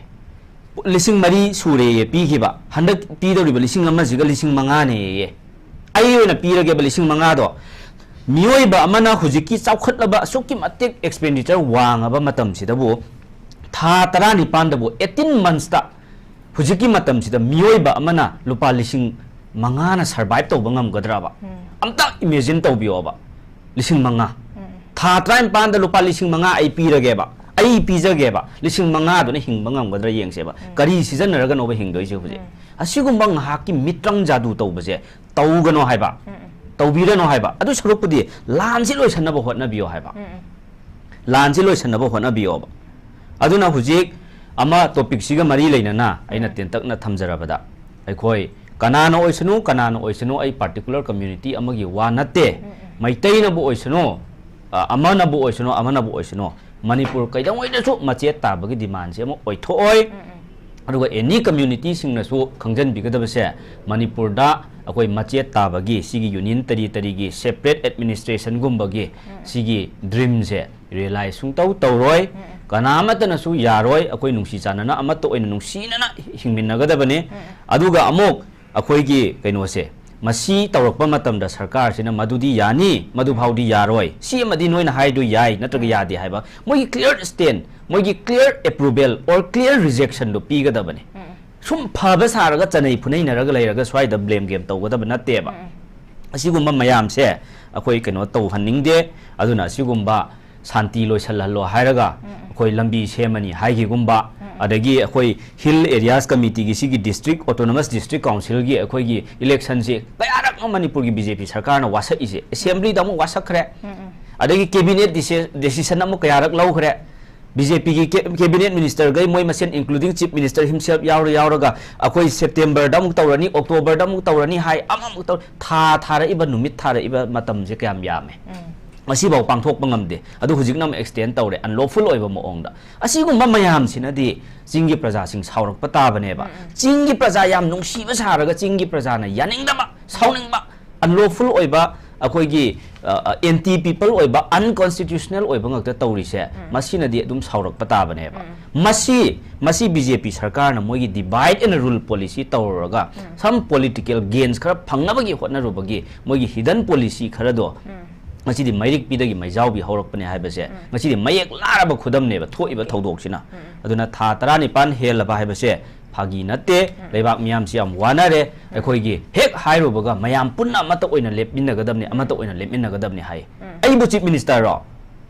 ꯂꯤꯁꯤꯡ ꯃꯔꯤ ꯁꯨꯔꯦꯌꯦ ꯄꯤꯈꯤꯕ, ꯍꯟꯗꯛ ꯄꯤꯗꯧꯔꯤꯕ ꯂꯤꯁꯤꯡ ꯑꯃꯁꯤꯒ ꯂꯤꯁꯤꯡ ꯃꯉꯥꯅꯦꯌꯦ꯫ ꯑꯩ ꯑꯣꯏꯅ ꯄꯤꯔꯒꯦꯕ ꯂꯤꯁꯤꯡ ꯃꯉꯥꯗꯣ꯫ ꯃꯤꯑꯣꯏꯕ ꯑꯃꯅ ꯍꯧꯖꯤꯛꯀꯤ ꯆꯥꯎꯈꯠꯂꯕ, ꯑꯁꯨꯛꯀꯤ ꯃꯇꯤꯛ expenditure ꯋꯥꯡꯉꯕ ꯃꯇꯝꯁꯤꯗꯕꯨ, ꯊꯥ ꯇꯔꯥꯅꯤꯄꯥꯟꯗꯕꯨ, eighteen months ꯇ, ꯍꯧꯖꯤꯛꯀꯤ ꯃꯇꯝꯁꯤꯗ ꯃꯤꯑꯣꯏꯕ ꯑꯃꯅ ꯂꯨꯄꯥ ꯂꯤꯁꯤꯡ ꯃꯉꯥꯅ survive ꯇꯧꯕ ꯉꯝꯒꯗ꯭ꯔꯕ? ꯎꯝ꯫ ꯑꯝꯇ imagine ꯇꯧꯕꯤꯌꯣꯕ꯫ ꯂꯤꯁꯤꯡ ꯃꯉꯥ꯫ ꯎꯝ꯫ ꯊꯥ ꯇꯔꯥꯅꯤꯄꯥꯟꯗ ꯂꯨꯄꯥ ꯂꯤꯁꯤꯡ ꯃꯉꯥ ꯑꯩ ꯄꯤꯔꯒꯦꯕ, ꯑꯩ ꯄꯤꯖꯒꯦꯕ, ꯂꯤꯁꯤꯡ ꯃꯉꯥꯗꯨꯅ ꯍꯤꯡꯕ ꯉꯝꯒꯗ꯭ꯔꯥ ꯌꯦꯡꯁꯦꯕ꯫ ꯎꯝ꯫ ꯀꯔꯤ ꯁꯤꯖꯤꯟꯅꯔꯒꯅꯣꯕ ꯍꯤꯡꯗꯣꯏꯁꯦ ꯍꯧꯖꯤꯛ? ꯎꯝ꯫ ꯑꯁꯤꯒꯨꯝꯕ ꯉꯥꯏꯍꯥꯛꯀꯤ ꯃꯤꯇ꯭ꯔꯪ ꯖꯥꯗꯨ ꯇꯧꯕꯁꯦ ꯇꯧꯒꯅꯣ ꯍꯥꯏꯕ, ꯎꯝ, ꯎꯝ꯫ ꯇꯧꯕꯤꯔꯅꯣ ꯍꯥꯏꯕ꯫ ꯑꯗꯨ ꯁꯔꯨꯛꯄꯨꯗꯤ ꯂꯥꯟꯁꯤ ꯂꯣꯏꯁꯟꯅꯕ ꯍꯣꯠꯅꯕꯤꯌꯣ ꯍꯥꯏꯕ꯫ ꯎꯝ, ꯎꯝ꯫ ꯂꯥꯟꯁꯤ ꯂꯣꯏꯁꯟꯅꯕ ꯍꯣꯠꯅꯕꯤꯌꯣꯕ꯫ ꯑꯗꯨꯅ ꯍꯧꯖꯤꯛ ꯑꯃ topicꯁꯤꯒ ꯃꯔꯤ ꯂꯩꯅꯅ ꯑꯩꯅ ꯎꯝ꯫ ꯇꯦꯟꯇꯛꯅ ꯊꯝꯖꯔꯕꯗ, ꯑꯩꯈꯣꯏ ꯀꯅꯥꯅ ꯑꯣꯏꯁꯅꯨ, ꯀꯅꯥꯅ ꯑꯣꯏꯁꯅꯨ, ꯑꯩ particular community ꯑꯃꯒꯤ ꯋꯥ ꯅꯠꯇꯦ꯫ ꯎꯝ, ꯎꯝ꯫ ꯃꯩꯇꯩꯅꯕꯨ ꯑꯣꯏꯁꯅꯨ, ꯑ, ꯑꯃꯅꯕꯨ ꯑꯣꯏꯁꯅꯨ, ꯑꯃꯅꯕꯨ ꯑꯣꯏꯁꯅꯨ, ꯃꯅꯤꯄꯨꯔ ꯀꯩꯗꯧꯉꯩꯗꯁꯨ ꯃꯆꯦꯠ ꯇꯥꯕꯒꯤ demandꯁꯦ ꯑꯃ ꯑꯣꯏꯊꯣꯛꯑꯣꯏ꯫ ꯎꯝ, ꯎꯝ꯫ ꯑꯗꯨꯒ any communityꯁꯤꯡꯅꯁꯨ ꯈꯪꯖꯟꯕꯤꯒꯗꯕꯁꯦ, ꯃꯅꯤꯄꯨꯔꯗ ꯑꯩꯈꯣꯏ ꯃꯆꯦꯠ ꯇꯥꯕꯒꯤ ꯁꯤꯒꯤ union territoryꯒꯤ separate administrationꯒꯨꯝꯕꯒꯤ ꯎꯝ꯫ ꯁꯤꯒꯤ dreamꯁꯦ realize ꯁꯨꯡꯇꯧ ꯇꯧꯔꯣꯏ꯫ ꯎꯝ꯫ ꯀꯅꯥ ꯑꯃꯠꯇꯅꯁꯨ ꯌꯥꯔꯣꯏ꯫ ꯑꯩꯈꯣꯏ ꯅꯨꯡꯁꯤ ꯆꯥꯟꯅꯅ ꯑꯃꯠꯇ ꯑꯣꯏꯅ ꯅꯨꯡꯁꯤꯅꯅ ꯍꯤꯡꯃꯤꯟꯅꯒꯗꯕꯅꯤ꯫ ꯎꯝ꯫ ꯑꯗꯨꯒ ꯑꯃꯨꯛ ꯑꯩꯈꯣꯏꯒꯤ ꯀꯩꯅꯣꯁꯦ, ꯃꯁꯤ ꯇꯧꯔꯛꯄ ꯃꯇꯝꯗ ꯁꯔꯀꯥꯔꯁꯤꯅ ꯃꯗꯨꯗꯤ ꯌꯥꯅꯤ, ꯃꯗꯨ ꯐꯥꯎꯗꯤ ꯌꯥꯔꯣꯏ, ꯁꯤ ꯑꯃꯗꯤ ꯅꯣꯏꯅ ꯍꯥꯏꯗꯣ ꯌꯥꯏ ꯅꯠꯇ꯭ꯔꯒ ꯎꯝ꯫ ꯌꯥꯗꯦ ꯍꯥꯏꯕ ꯃꯣꯏꯒꯤ clear stand, ꯃꯣꯏꯒꯤ clear approval or clear rejectionꯗꯣ ꯄꯤꯒꯗꯕꯅꯤ꯫ ꯎꯝ꯫ ꯁꯨꯝ ꯐꯕ ꯁꯥꯔꯒ ꯆꯅꯩ ꯐꯨꯅꯩꯅꯔꯒ ꯂꯩꯔꯒ ꯁ꯭ꯋꯥꯏꯗ blame game ꯇꯧꯒꯗꯕ ꯅꯠꯇꯦꯕ꯫ ꯎꯝ꯫ ꯑꯁꯤꯒꯨꯝꯕ ꯃꯌꯥꯝꯁꯦ ꯑꯩꯈꯣꯏ ꯀꯩꯅꯣ ꯇꯧꯍꯟꯅꯤꯡꯗꯦ꯫ ꯑꯗꯨꯅ ꯑꯁꯤꯒꯨꯝꯕ ꯁꯥꯟꯇꯤ ꯂꯣꯏꯁꯜꯍꯜꯂꯣ ꯍꯥꯏꯔꯒ ꯎꯝ, ꯎꯝ꯫ ꯑꯩꯈꯣꯏ ꯂꯝꯕꯤ ꯁꯦꯝꯃꯅꯤ ꯍꯥꯏꯈꯤꯒꯨꯝꯕ, ꯎꯝ, ꯎꯝ꯫ ꯑꯗꯒꯤ ꯑꯩꯈꯣꯏ Hill Areas Committeeꯒꯤ ꯁꯤꯒꯤ district, autonomous district councilꯒꯤ ꯑꯩꯈꯣꯏꯒꯤ electionꯁꯤ ꯀꯌꯥꯔꯛꯅꯣ ꯃꯅꯤꯄꯨꯔꯒꯤ BJP ꯁꯔꯀꯥꯔꯅ ꯋꯥꯁꯛꯏꯁꯦ? Assemblyꯗ ꯑꯃꯨꯛ ꯋꯥꯁꯛꯈ꯭ꯔꯦ꯫ ꯎꯝ, ꯎꯝ꯫ ꯑꯗꯒꯤ cabinet deci-, decision ꯑꯃꯨꯛ ꯀꯌꯥꯔꯛ ꯂꯧꯈ꯭ꯔꯦ꯫ BJPꯒꯤ ꯀꯦ-, cabinet ministerꯈꯩ ꯃꯣꯏ ꯃꯁꯦꯟ, including chief minister himself ꯌꯥꯎꯔ ꯌꯥꯎꯔꯒ ꯑꯩꯈꯣꯏ Septemberꯗ ꯑꯃꯨꯛ ꯇꯧꯔꯅꯤ, Octoberꯗ ꯑꯃꯨꯛ ꯇꯧꯔꯅꯤ ꯍꯥꯏ, ꯑꯃꯃꯨꯛ ꯇꯧ-, ꯊꯥ ꯊꯥꯔꯛꯏꯕ, ꯅꯨꯃꯤꯠ ꯊꯥꯔꯛꯏꯕ ꯃꯇꯝꯁꯦ ꯀꯌꯥꯝ ꯌꯥꯝꯃꯦ꯫ ꯎꯝ꯫ ꯉꯁꯤꯐꯥꯎ ꯄꯥꯡꯊꯣꯛꯄ ꯉꯝꯗꯦ꯫ ꯑꯗꯨ ꯍꯧꯖꯤꯛꯅ ꯑꯃꯨꯛ extend ꯇꯧꯔꯦ, unlawful ꯑꯣꯏꯕ ꯃꯑꯣꯡꯗ꯫ ꯑꯁꯤꯒꯨꯝꯕ ꯃꯌꯥꯝꯁꯤꯅꯗꯤ ꯆꯤꯡꯒꯤ ꯄ꯭ꯔꯖꯥꯁꯤꯡ ꯁꯥꯎꯔꯛꯄ ꯇꯥꯕꯅꯦꯕ꯫ ꯎꯝ, ꯎꯝ꯫ ꯆꯤꯡꯒꯤ ꯄ꯭ꯔꯖꯥ ꯌꯥꯝ ꯅꯨꯡꯁꯤꯕ ꯁꯥꯔꯒ ꯆꯤꯡꯒꯤ ꯄ꯭ꯔꯖꯥꯅ ꯌꯥꯅꯤꯡꯗꯕ, ꯁꯥꯎꯅꯤꯡꯕ, unlawful ꯑꯣꯏꯕ, ꯑꯩꯈꯣꯏꯒꯤ, ꯑ, ꯑ, anti people ꯑꯣꯏꯕ, unconstitutional ꯑꯣꯏꯕ ꯉꯥꯛꯇ ꯇꯧꯔꯤꯁꯦ, ꯎꯝ꯫ ꯃꯁꯤꯅꯗꯤ ꯑꯗꯨꯝ ꯁꯥꯎꯔꯛꯄ ꯇꯥꯕꯅꯦꯕ꯫ ꯎꯝ꯫ ꯃꯁꯤ, ꯃꯁꯤ BJP ꯁꯔꯀꯥꯔꯅ ꯃꯣꯏꯒꯤ divide and rule policy ꯇꯧꯔꯨꯔꯒ, um. Some political gains ꯈꯔ ꯐꯪꯅꯕꯒꯤ ꯍꯣꯠꯅꯔꯨꯕꯒꯤ ꯃꯣꯏꯒꯤ hidden policy ꯈꯔꯗꯣ ꯎꯝ꯫ ꯉꯁꯤꯗꯤ ꯃꯩꯔꯤꯛꯄꯤꯗꯒꯤ ꯃꯩꯖꯥꯎꯕꯤ ꯍꯧꯔꯛꯄꯅꯦ ꯍꯥꯏꯕꯁꯦ ꯉꯁꯤꯗꯤ ꯃꯌꯦꯛ ꯂꯥꯔꯕ ꯈꯨꯗꯝꯅꯦꯕ ꯊꯣꯛꯏꯕ ꯊꯧꯗꯣꯛꯁꯤꯅ꯫ ꯑꯗꯨꯅ ꯊꯥ ꯇꯔꯥꯅꯤꯄꯥꯟ ꯍꯦꯜꯂꯕ ꯍꯥꯏꯕꯁꯦ ꯐꯥꯒꯤ ꯅꯠꯇꯦ꯫ ꯂꯩꯕꯥꯛ ꯃꯤꯌꯥꯝꯁꯤ ꯌꯥꯝ ꯋꯥꯅꯔꯦ꯫ ꯑꯩꯈꯣꯏꯒꯤ ꯍꯦꯛ ꯍꯥꯏꯔꯨꯕꯒ ꯃꯌꯥꯝ ꯄꯨꯟꯅ ꯑꯃꯠꯇ ꯑꯣꯏꯅ ꯂꯦꯞꯃꯤꯟꯅꯒꯗꯕꯅꯤ, ꯑꯃꯠꯇ ꯑꯣꯏꯅ ꯂꯦꯞꯃꯤꯟꯅꯒꯗꯕꯅꯤ ꯍꯥꯏ꯫ ꯑꯩꯕꯨ ꯆꯤꯐ ꯃꯤꯅꯤꯁꯇꯔꯔꯣ?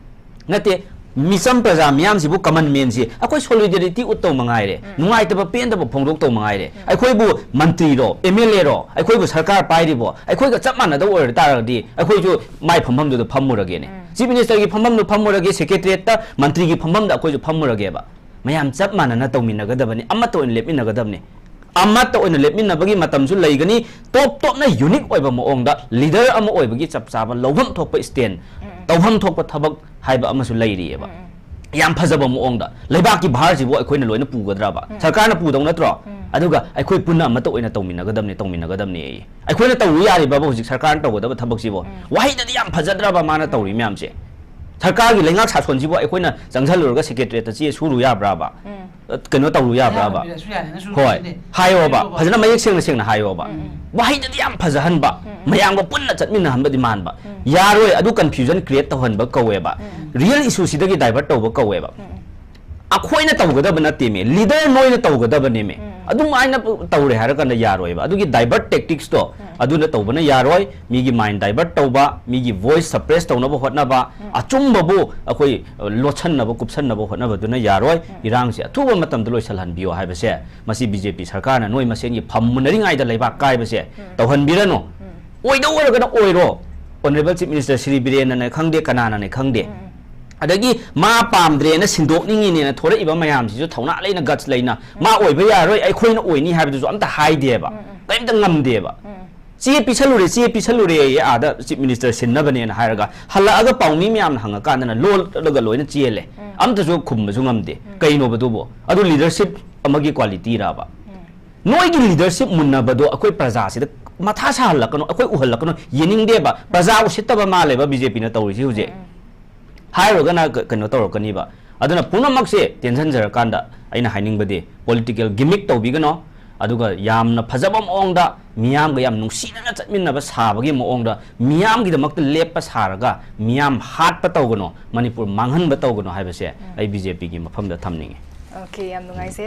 ꯅꯠꯇꯦ꯫ ꯃꯤꯆꯝ ꯄ꯭ꯔꯖꯥ ꯃꯤꯌꯥꯝꯁꯤꯕꯨ, ꯀꯃꯟ ꯃꯦꯟꯁꯤ ꯑꯩꯈꯣꯏ ꯁꯣꯂꯤꯗꯦꯔꯤꯇꯤ ꯎꯠꯇꯧ ꯃꯉꯥꯏꯔꯦ, ꯅꯨꯡꯉꯥꯏꯇꯕ ꯄꯦꯟꯗꯕ ꯐꯣꯡꯗꯣꯛꯇꯧ ꯃꯉꯥꯏꯔꯦ꯫ ꯑꯩꯈꯣꯏꯕꯨ ꯃꯟꯇ꯭ꯔꯤꯔꯣ, ꯑꯦꯝ ꯑꯦꯜ ꯑꯦꯔꯣ, ꯑꯩꯈꯣꯏꯕꯨ ꯁꯔꯀꯥꯔ ꯄꯥꯏꯔꯤꯕꯣ, ꯑꯩꯈꯣꯏꯒ ꯆꯞ ꯃꯥꯟꯅꯗꯕ ꯑꯣꯏꯔ ꯇꯥꯔꯒꯗꯤ ꯑꯩꯈꯣꯏꯁꯨ ꯃꯥꯏ ꯐꯝꯐꯝꯗꯨꯗ ꯐꯝꯃꯨꯔꯒꯦꯅꯦ꯫ ꯆꯤꯐ ꯃꯤꯅꯤꯁꯇꯔꯒꯤ ꯐꯝꯐꯝꯗꯨ ꯐꯝꯃꯨꯔꯒꯦ, ꯁꯦꯀ꯭ꯔꯦꯇꯔꯤꯌꯦꯠꯇ ꯃꯟꯇ꯭ꯔꯤꯒꯤ ꯐꯝꯐꯝꯗ ꯑꯩꯈꯣꯏꯁꯨ ꯐꯝꯃꯨꯔꯒꯦꯕ꯫ ꯃꯌꯥꯝ ꯆꯞ ꯃꯥꯟꯅꯅ ꯇꯧꯃꯤꯟꯅꯒꯗꯕꯅꯤ, ꯑꯃꯠꯇ ꯑꯣꯏꯅ ꯂꯦꯞꯃꯤꯟꯅꯒꯗꯕꯅꯤ꯫ ꯑꯃꯠꯇ ꯑꯣꯏꯅ ꯂꯦꯞꯃꯤꯟꯅꯕꯒꯤ ꯃꯇꯝꯁꯨ ꯂꯩꯒꯅꯤ꯫ ꯇꯣꯞ ꯇꯣꯞꯅ ꯌꯨꯅꯤꯛ ꯑꯣꯏꯕ ꯃꯑꯣꯡꯗ ꯂꯤꯗꯔ ꯑꯃ ꯑꯣꯏꯕꯒꯤ ꯆꯞ ꯆꯥꯕ ꯂꯧꯐꯝ ꯊꯣꯛꯄ ꯁ꯭ꯇꯦꯟ, ꯇꯧꯐꯝ ꯊꯣꯛꯄ ꯊꯕꯛ ꯍꯥꯏꯕ ꯑꯃꯁꯨ ꯂꯩꯔꯤꯑꯕ꯫ ꯌꯥꯝ ꯐꯖꯕ ꯃꯑꯣꯡꯗ ꯂꯩꯕꯥꯛꯀꯤ ꯚꯥꯔꯁꯤꯕꯨ ꯑꯩꯈꯣꯏꯅ ꯂꯣꯏꯅ ꯄꯨꯒꯗ꯭ꯔꯕ? ꯁꯔꯀꯥꯔꯅ ꯄꯨꯗꯧ ꯅꯠꯇ꯭ꯔꯣ? ꯑꯗꯨꯒ ꯑꯩꯈꯣꯏ ꯄꯨꯟꯅ ꯑꯃꯠꯇ ꯑꯣꯏꯅ ꯇꯧꯃꯤꯟꯅꯒꯗꯕꯅꯤ, ꯇꯧꯃꯤꯟꯅꯒꯗꯕꯅꯤ ꯑꯩ꯫ ꯑꯩꯈꯣꯏꯅ ꯇꯧꯔꯨ ꯌꯥꯔꯤꯕꯕꯨ ꯍꯧꯖꯤꯛ ꯁꯔꯀꯥꯔꯅ ꯇꯧꯒꯗꯕ ꯊꯕꯛꯁꯤꯕꯨ? ꯋꯥꯍꯩꯗꯗꯤ ꯌꯥꯝ ꯐꯖꯗ꯭ꯔꯕ ꯃꯥꯅ ꯇꯧꯔꯤ ꯃꯌꯥꯝꯁꯦ? ꯁꯔꯀꯥꯔꯒꯤ ꯂꯩꯉꯥꯛ ꯁꯥꯁꯣꯟꯁꯤꯕꯨ ꯑꯩꯈꯣꯏꯅ ꯆꯪꯁꯤꯜꯂꯨꯔꯒ ꯁꯦꯀ꯭ꯔꯦꯇꯔꯤꯌꯦꯠꯇ ꯆꯦ ꯁꯨꯔꯨ ꯌꯥꯕ꯭ꯔꯕ? ꯀꯩꯅꯣ ꯇꯧꯔꯨ ꯌꯥꯕ꯭ꯔꯕ? ꯍꯣꯏ, ꯍꯥꯏꯌꯣꯕ, ꯐꯖꯅ ꯃꯌꯦꯛ ꯁꯦꯡꯅ ꯁꯦꯡꯅ ꯍꯥꯏꯌꯣꯕ꯫ ꯋꯥꯍꯩꯗꯗꯤ ꯌꯥꯝ ꯐꯖꯍꯟꯕ, ꯃꯌꯥꯝꯒ ꯄꯨꯟꯅ ꯆꯠꯃꯤꯟꯅꯍꯟꯕꯗꯤ ꯃꯥꯟꯕ꯫ ꯌꯥꯔꯣꯏ, ꯑꯗꯨ ꯀꯟꯐ꯭ꯌꯨꯖꯟ ꯀ꯭ꯔꯤꯌꯦꯠ ꯇꯧꯍꯟꯕ ꯀꯧꯋꯦꯕ꯫ ꯔꯤꯌꯦꯜ ꯏꯁꯨꯁꯤꯗꯒꯤ ꯗꯥꯏꯚꯔꯠ ꯇꯧꯕ ꯀꯧꯋꯦꯕ꯫ ꯑꯩꯈꯣꯏꯅ ꯇꯧꯒꯗꯕ ꯅꯠꯇꯦꯃꯦ, ꯂꯤꯗꯔ ꯅꯣꯏꯅ ꯇꯧꯒꯗꯕꯅꯦꯃꯦ꯫ ꯑꯗꯨꯃꯥꯏꯅ ꯇꯧꯔꯦ ꯍꯥꯏꯔꯀꯥꯟꯗ ꯌꯥꯔꯣꯏꯕ꯫ ꯑꯗꯨꯒꯤ ꯗꯥꯏꯚꯔꯠ ꯇꯦꯛꯇꯤꯛꯁꯇꯣ ꯑꯗꯨꯅ ꯇꯧꯕꯅ ꯌꯥꯔꯣꯏ꯫ ꯃꯤꯒꯤ ꯃꯥꯏꯟ ꯗꯥꯏꯚꯔꯠ ꯇꯧꯕ, ꯃꯤꯒꯤ ꯚꯣꯏꯁ ꯁꯄ꯭ꯔꯦꯁ ꯇꯧꯅꯕ ꯍꯣꯠꯅꯕ, ꯑꯆꯨꯝꯕꯕꯨ ꯑꯩꯈꯣꯏ, ꯑ, ꯂꯣꯠꯁꯟꯅꯕ, ꯀꯨꯞꯁꯟꯅꯕ ꯍꯣꯠꯅꯕꯗꯨꯅ ꯌꯥꯔꯣꯏ꯫ ꯏꯔꯥꯡꯁꯦ ꯑꯊꯨꯕ ꯃꯇꯝꯗ ꯂꯣꯏꯁꯤꯜꯍꯟꯕꯤꯌꯣ ꯍꯥꯏꯕꯁꯦ ꯃꯁꯤ ꯕꯤ ꯖꯦ ꯄꯤ ꯁꯔꯀꯥꯔꯅ ꯅꯣꯏ ꯃꯁꯦꯟꯒꯤ ꯐꯝ ꯃꯨꯟꯅꯔꯤꯉꯩꯗ ꯂꯩꯕꯥꯛ ꯀꯥꯏꯕꯁꯦ ꯇꯧꯍꯟꯕꯤꯔꯅꯨ꯫ ꯑꯣꯏꯗꯧ ꯑꯣꯏꯔꯒꯅ ꯑꯣꯏꯔꯣ꯫ ꯑꯣꯅꯔꯦꯕꯜ ꯆꯤꯐ ꯃꯤꯅꯤꯁꯇꯔ ꯁ꯭ꯔꯤ ꯕꯤꯔꯦꯟꯅꯅꯦ ꯈꯪꯗꯦ, ꯀꯅꯥꯅꯅꯦ ꯈꯪꯗꯦ, ꯑꯗꯒꯤ ꯃꯥ ꯄꯥꯝꯗ꯭ꯔꯦꯅ ꯁꯤꯟꯗꯣꯛꯅꯤꯡꯉꯤꯅꯦꯅ ꯊꯣꯔꯛꯏꯕ ꯃꯌꯥꯝꯁꯤꯁꯨ ꯊꯧꯅꯥ ꯂꯩꯅ, ꯒꯠꯁ ꯂꯩꯅ, ꯃꯥ ꯑꯣꯏꯕ ꯌꯥꯔꯣꯏ, ꯑꯩꯈꯣꯏꯅ ꯑꯣꯏꯅꯤ ꯍꯥꯏꯕꯗꯨꯁꯨ ꯑꯝꯇ ꯍꯥꯏꯗꯦꯕ꯫ ꯀꯔꯤꯝꯇ ꯉꯝꯗꯦꯕ꯫ ꯆꯦ ꯄꯤꯁꯜꯂꯨꯔꯦ, ꯆꯦ ꯄꯤꯁꯜꯂꯨꯔꯦ, ꯑꯥꯗ ꯆꯤꯐ ꯃꯤꯅꯤꯁꯇꯔ ꯁꯤꯟꯅꯕꯅꯦꯅ ꯍꯥꯏꯔꯒ ꯍꯜꯂꯛꯑꯒ ꯄꯥꯎꯃꯤ ꯃꯌꯥꯝꯅ ꯍꯪꯉꯀꯥꯟꯗꯅ ꯂꯣꯜꯂꯒ ꯂꯣꯏꯅ ꯆꯦꯜꯂꯦ꯫ ꯑꯝꯇꯁꯨ ꯈꯨꯝꯕꯁꯨ ꯉꯝꯗꯦ꯫ ꯀꯩꯅꯣꯕꯗꯨꯕꯨ? ꯑꯗꯨ ꯂꯤꯗꯔꯁꯤꯞ ꯑꯃꯒꯤ ꯀ꯭ꯋꯥꯂꯤꯇꯤꯔꯕ? ꯅꯣꯏꯒꯤ ꯂꯤꯗꯔꯁꯤꯞ ꯃꯨꯟꯅꯕꯗꯣ ꯑꯩꯈꯣꯏ ꯄ꯭ꯔꯖꯥꯁꯤꯗ ꯃꯊꯥ ꯁꯥꯍꯜꯂꯛꯀꯅꯨ, ꯑꯩꯈꯣꯏ ꯎꯍꯜꯂꯛꯀꯅꯨ, ꯌꯦꯡꯅꯤꯡꯗꯦꯕ꯫ ꯄ꯭ꯔꯖꯥ ꯎꯁꯤꯠꯇꯕ ꯃꯥꯜꯂꯦꯕ ꯕꯤ ꯖꯦ ꯄꯤꯅ ꯇꯧꯔꯤꯁꯤ ꯍꯧꯖꯤꯛ꯫ ꯍꯥꯏꯔꯨꯔꯒꯅ ꯀ-, ꯀꯩꯅꯣ ꯇꯧꯔꯛꯀꯅꯤꯕ꯫ ꯑꯗꯨꯅ ꯄꯨꯝꯅꯃꯛꯁꯦ ꯇꯦꯟꯁꯤꯟꯖꯔꯀꯥꯟꯗ ꯑꯩꯅ ꯍꯥꯏꯅꯤꯡꯕꯗꯤ ꯄꯣꯂꯤꯇꯤꯀꯦꯜ ꯒꯤꯃꯤꯛ ꯇꯧꯕꯤꯒꯅꯣ꯫ ꯑꯗꯨꯒ ꯌꯥꯝꯅ ꯐꯖꯕ ꯃꯑꯣꯡꯗ ꯃꯤꯌꯥꯝꯒ ꯌꯥꯝ ꯅꯨꯡꯁꯤꯅꯅ ꯆꯠꯃꯤꯟꯅꯕ ꯁꯥꯕꯒꯤ ꯃꯑꯣꯡꯗ ꯃꯤꯌꯥꯝꯒꯤꯗꯃꯛꯇ ꯂꯦꯞꯄ ꯁꯥꯔꯒ ꯃꯤꯌꯥꯝ ꯍꯥꯠꯄ ꯇꯧꯒꯅꯣ, ꯃꯅꯤꯄꯨꯔ ꯃꯥꯡꯍꯟꯕ ꯇꯧꯒꯅꯣ ꯍꯥꯏꯕꯁꯦ ꯑꯩ ꯕꯤ ꯖꯦ ꯄꯤꯒꯤ ꯃꯐꯝꯗ ꯊꯝꯅꯤꯡꯉꯤ꯫ ꯑꯣꯀꯦ, ꯌꯥꯝ ꯅꯨꯡꯉꯥꯏꯖꯩ꯫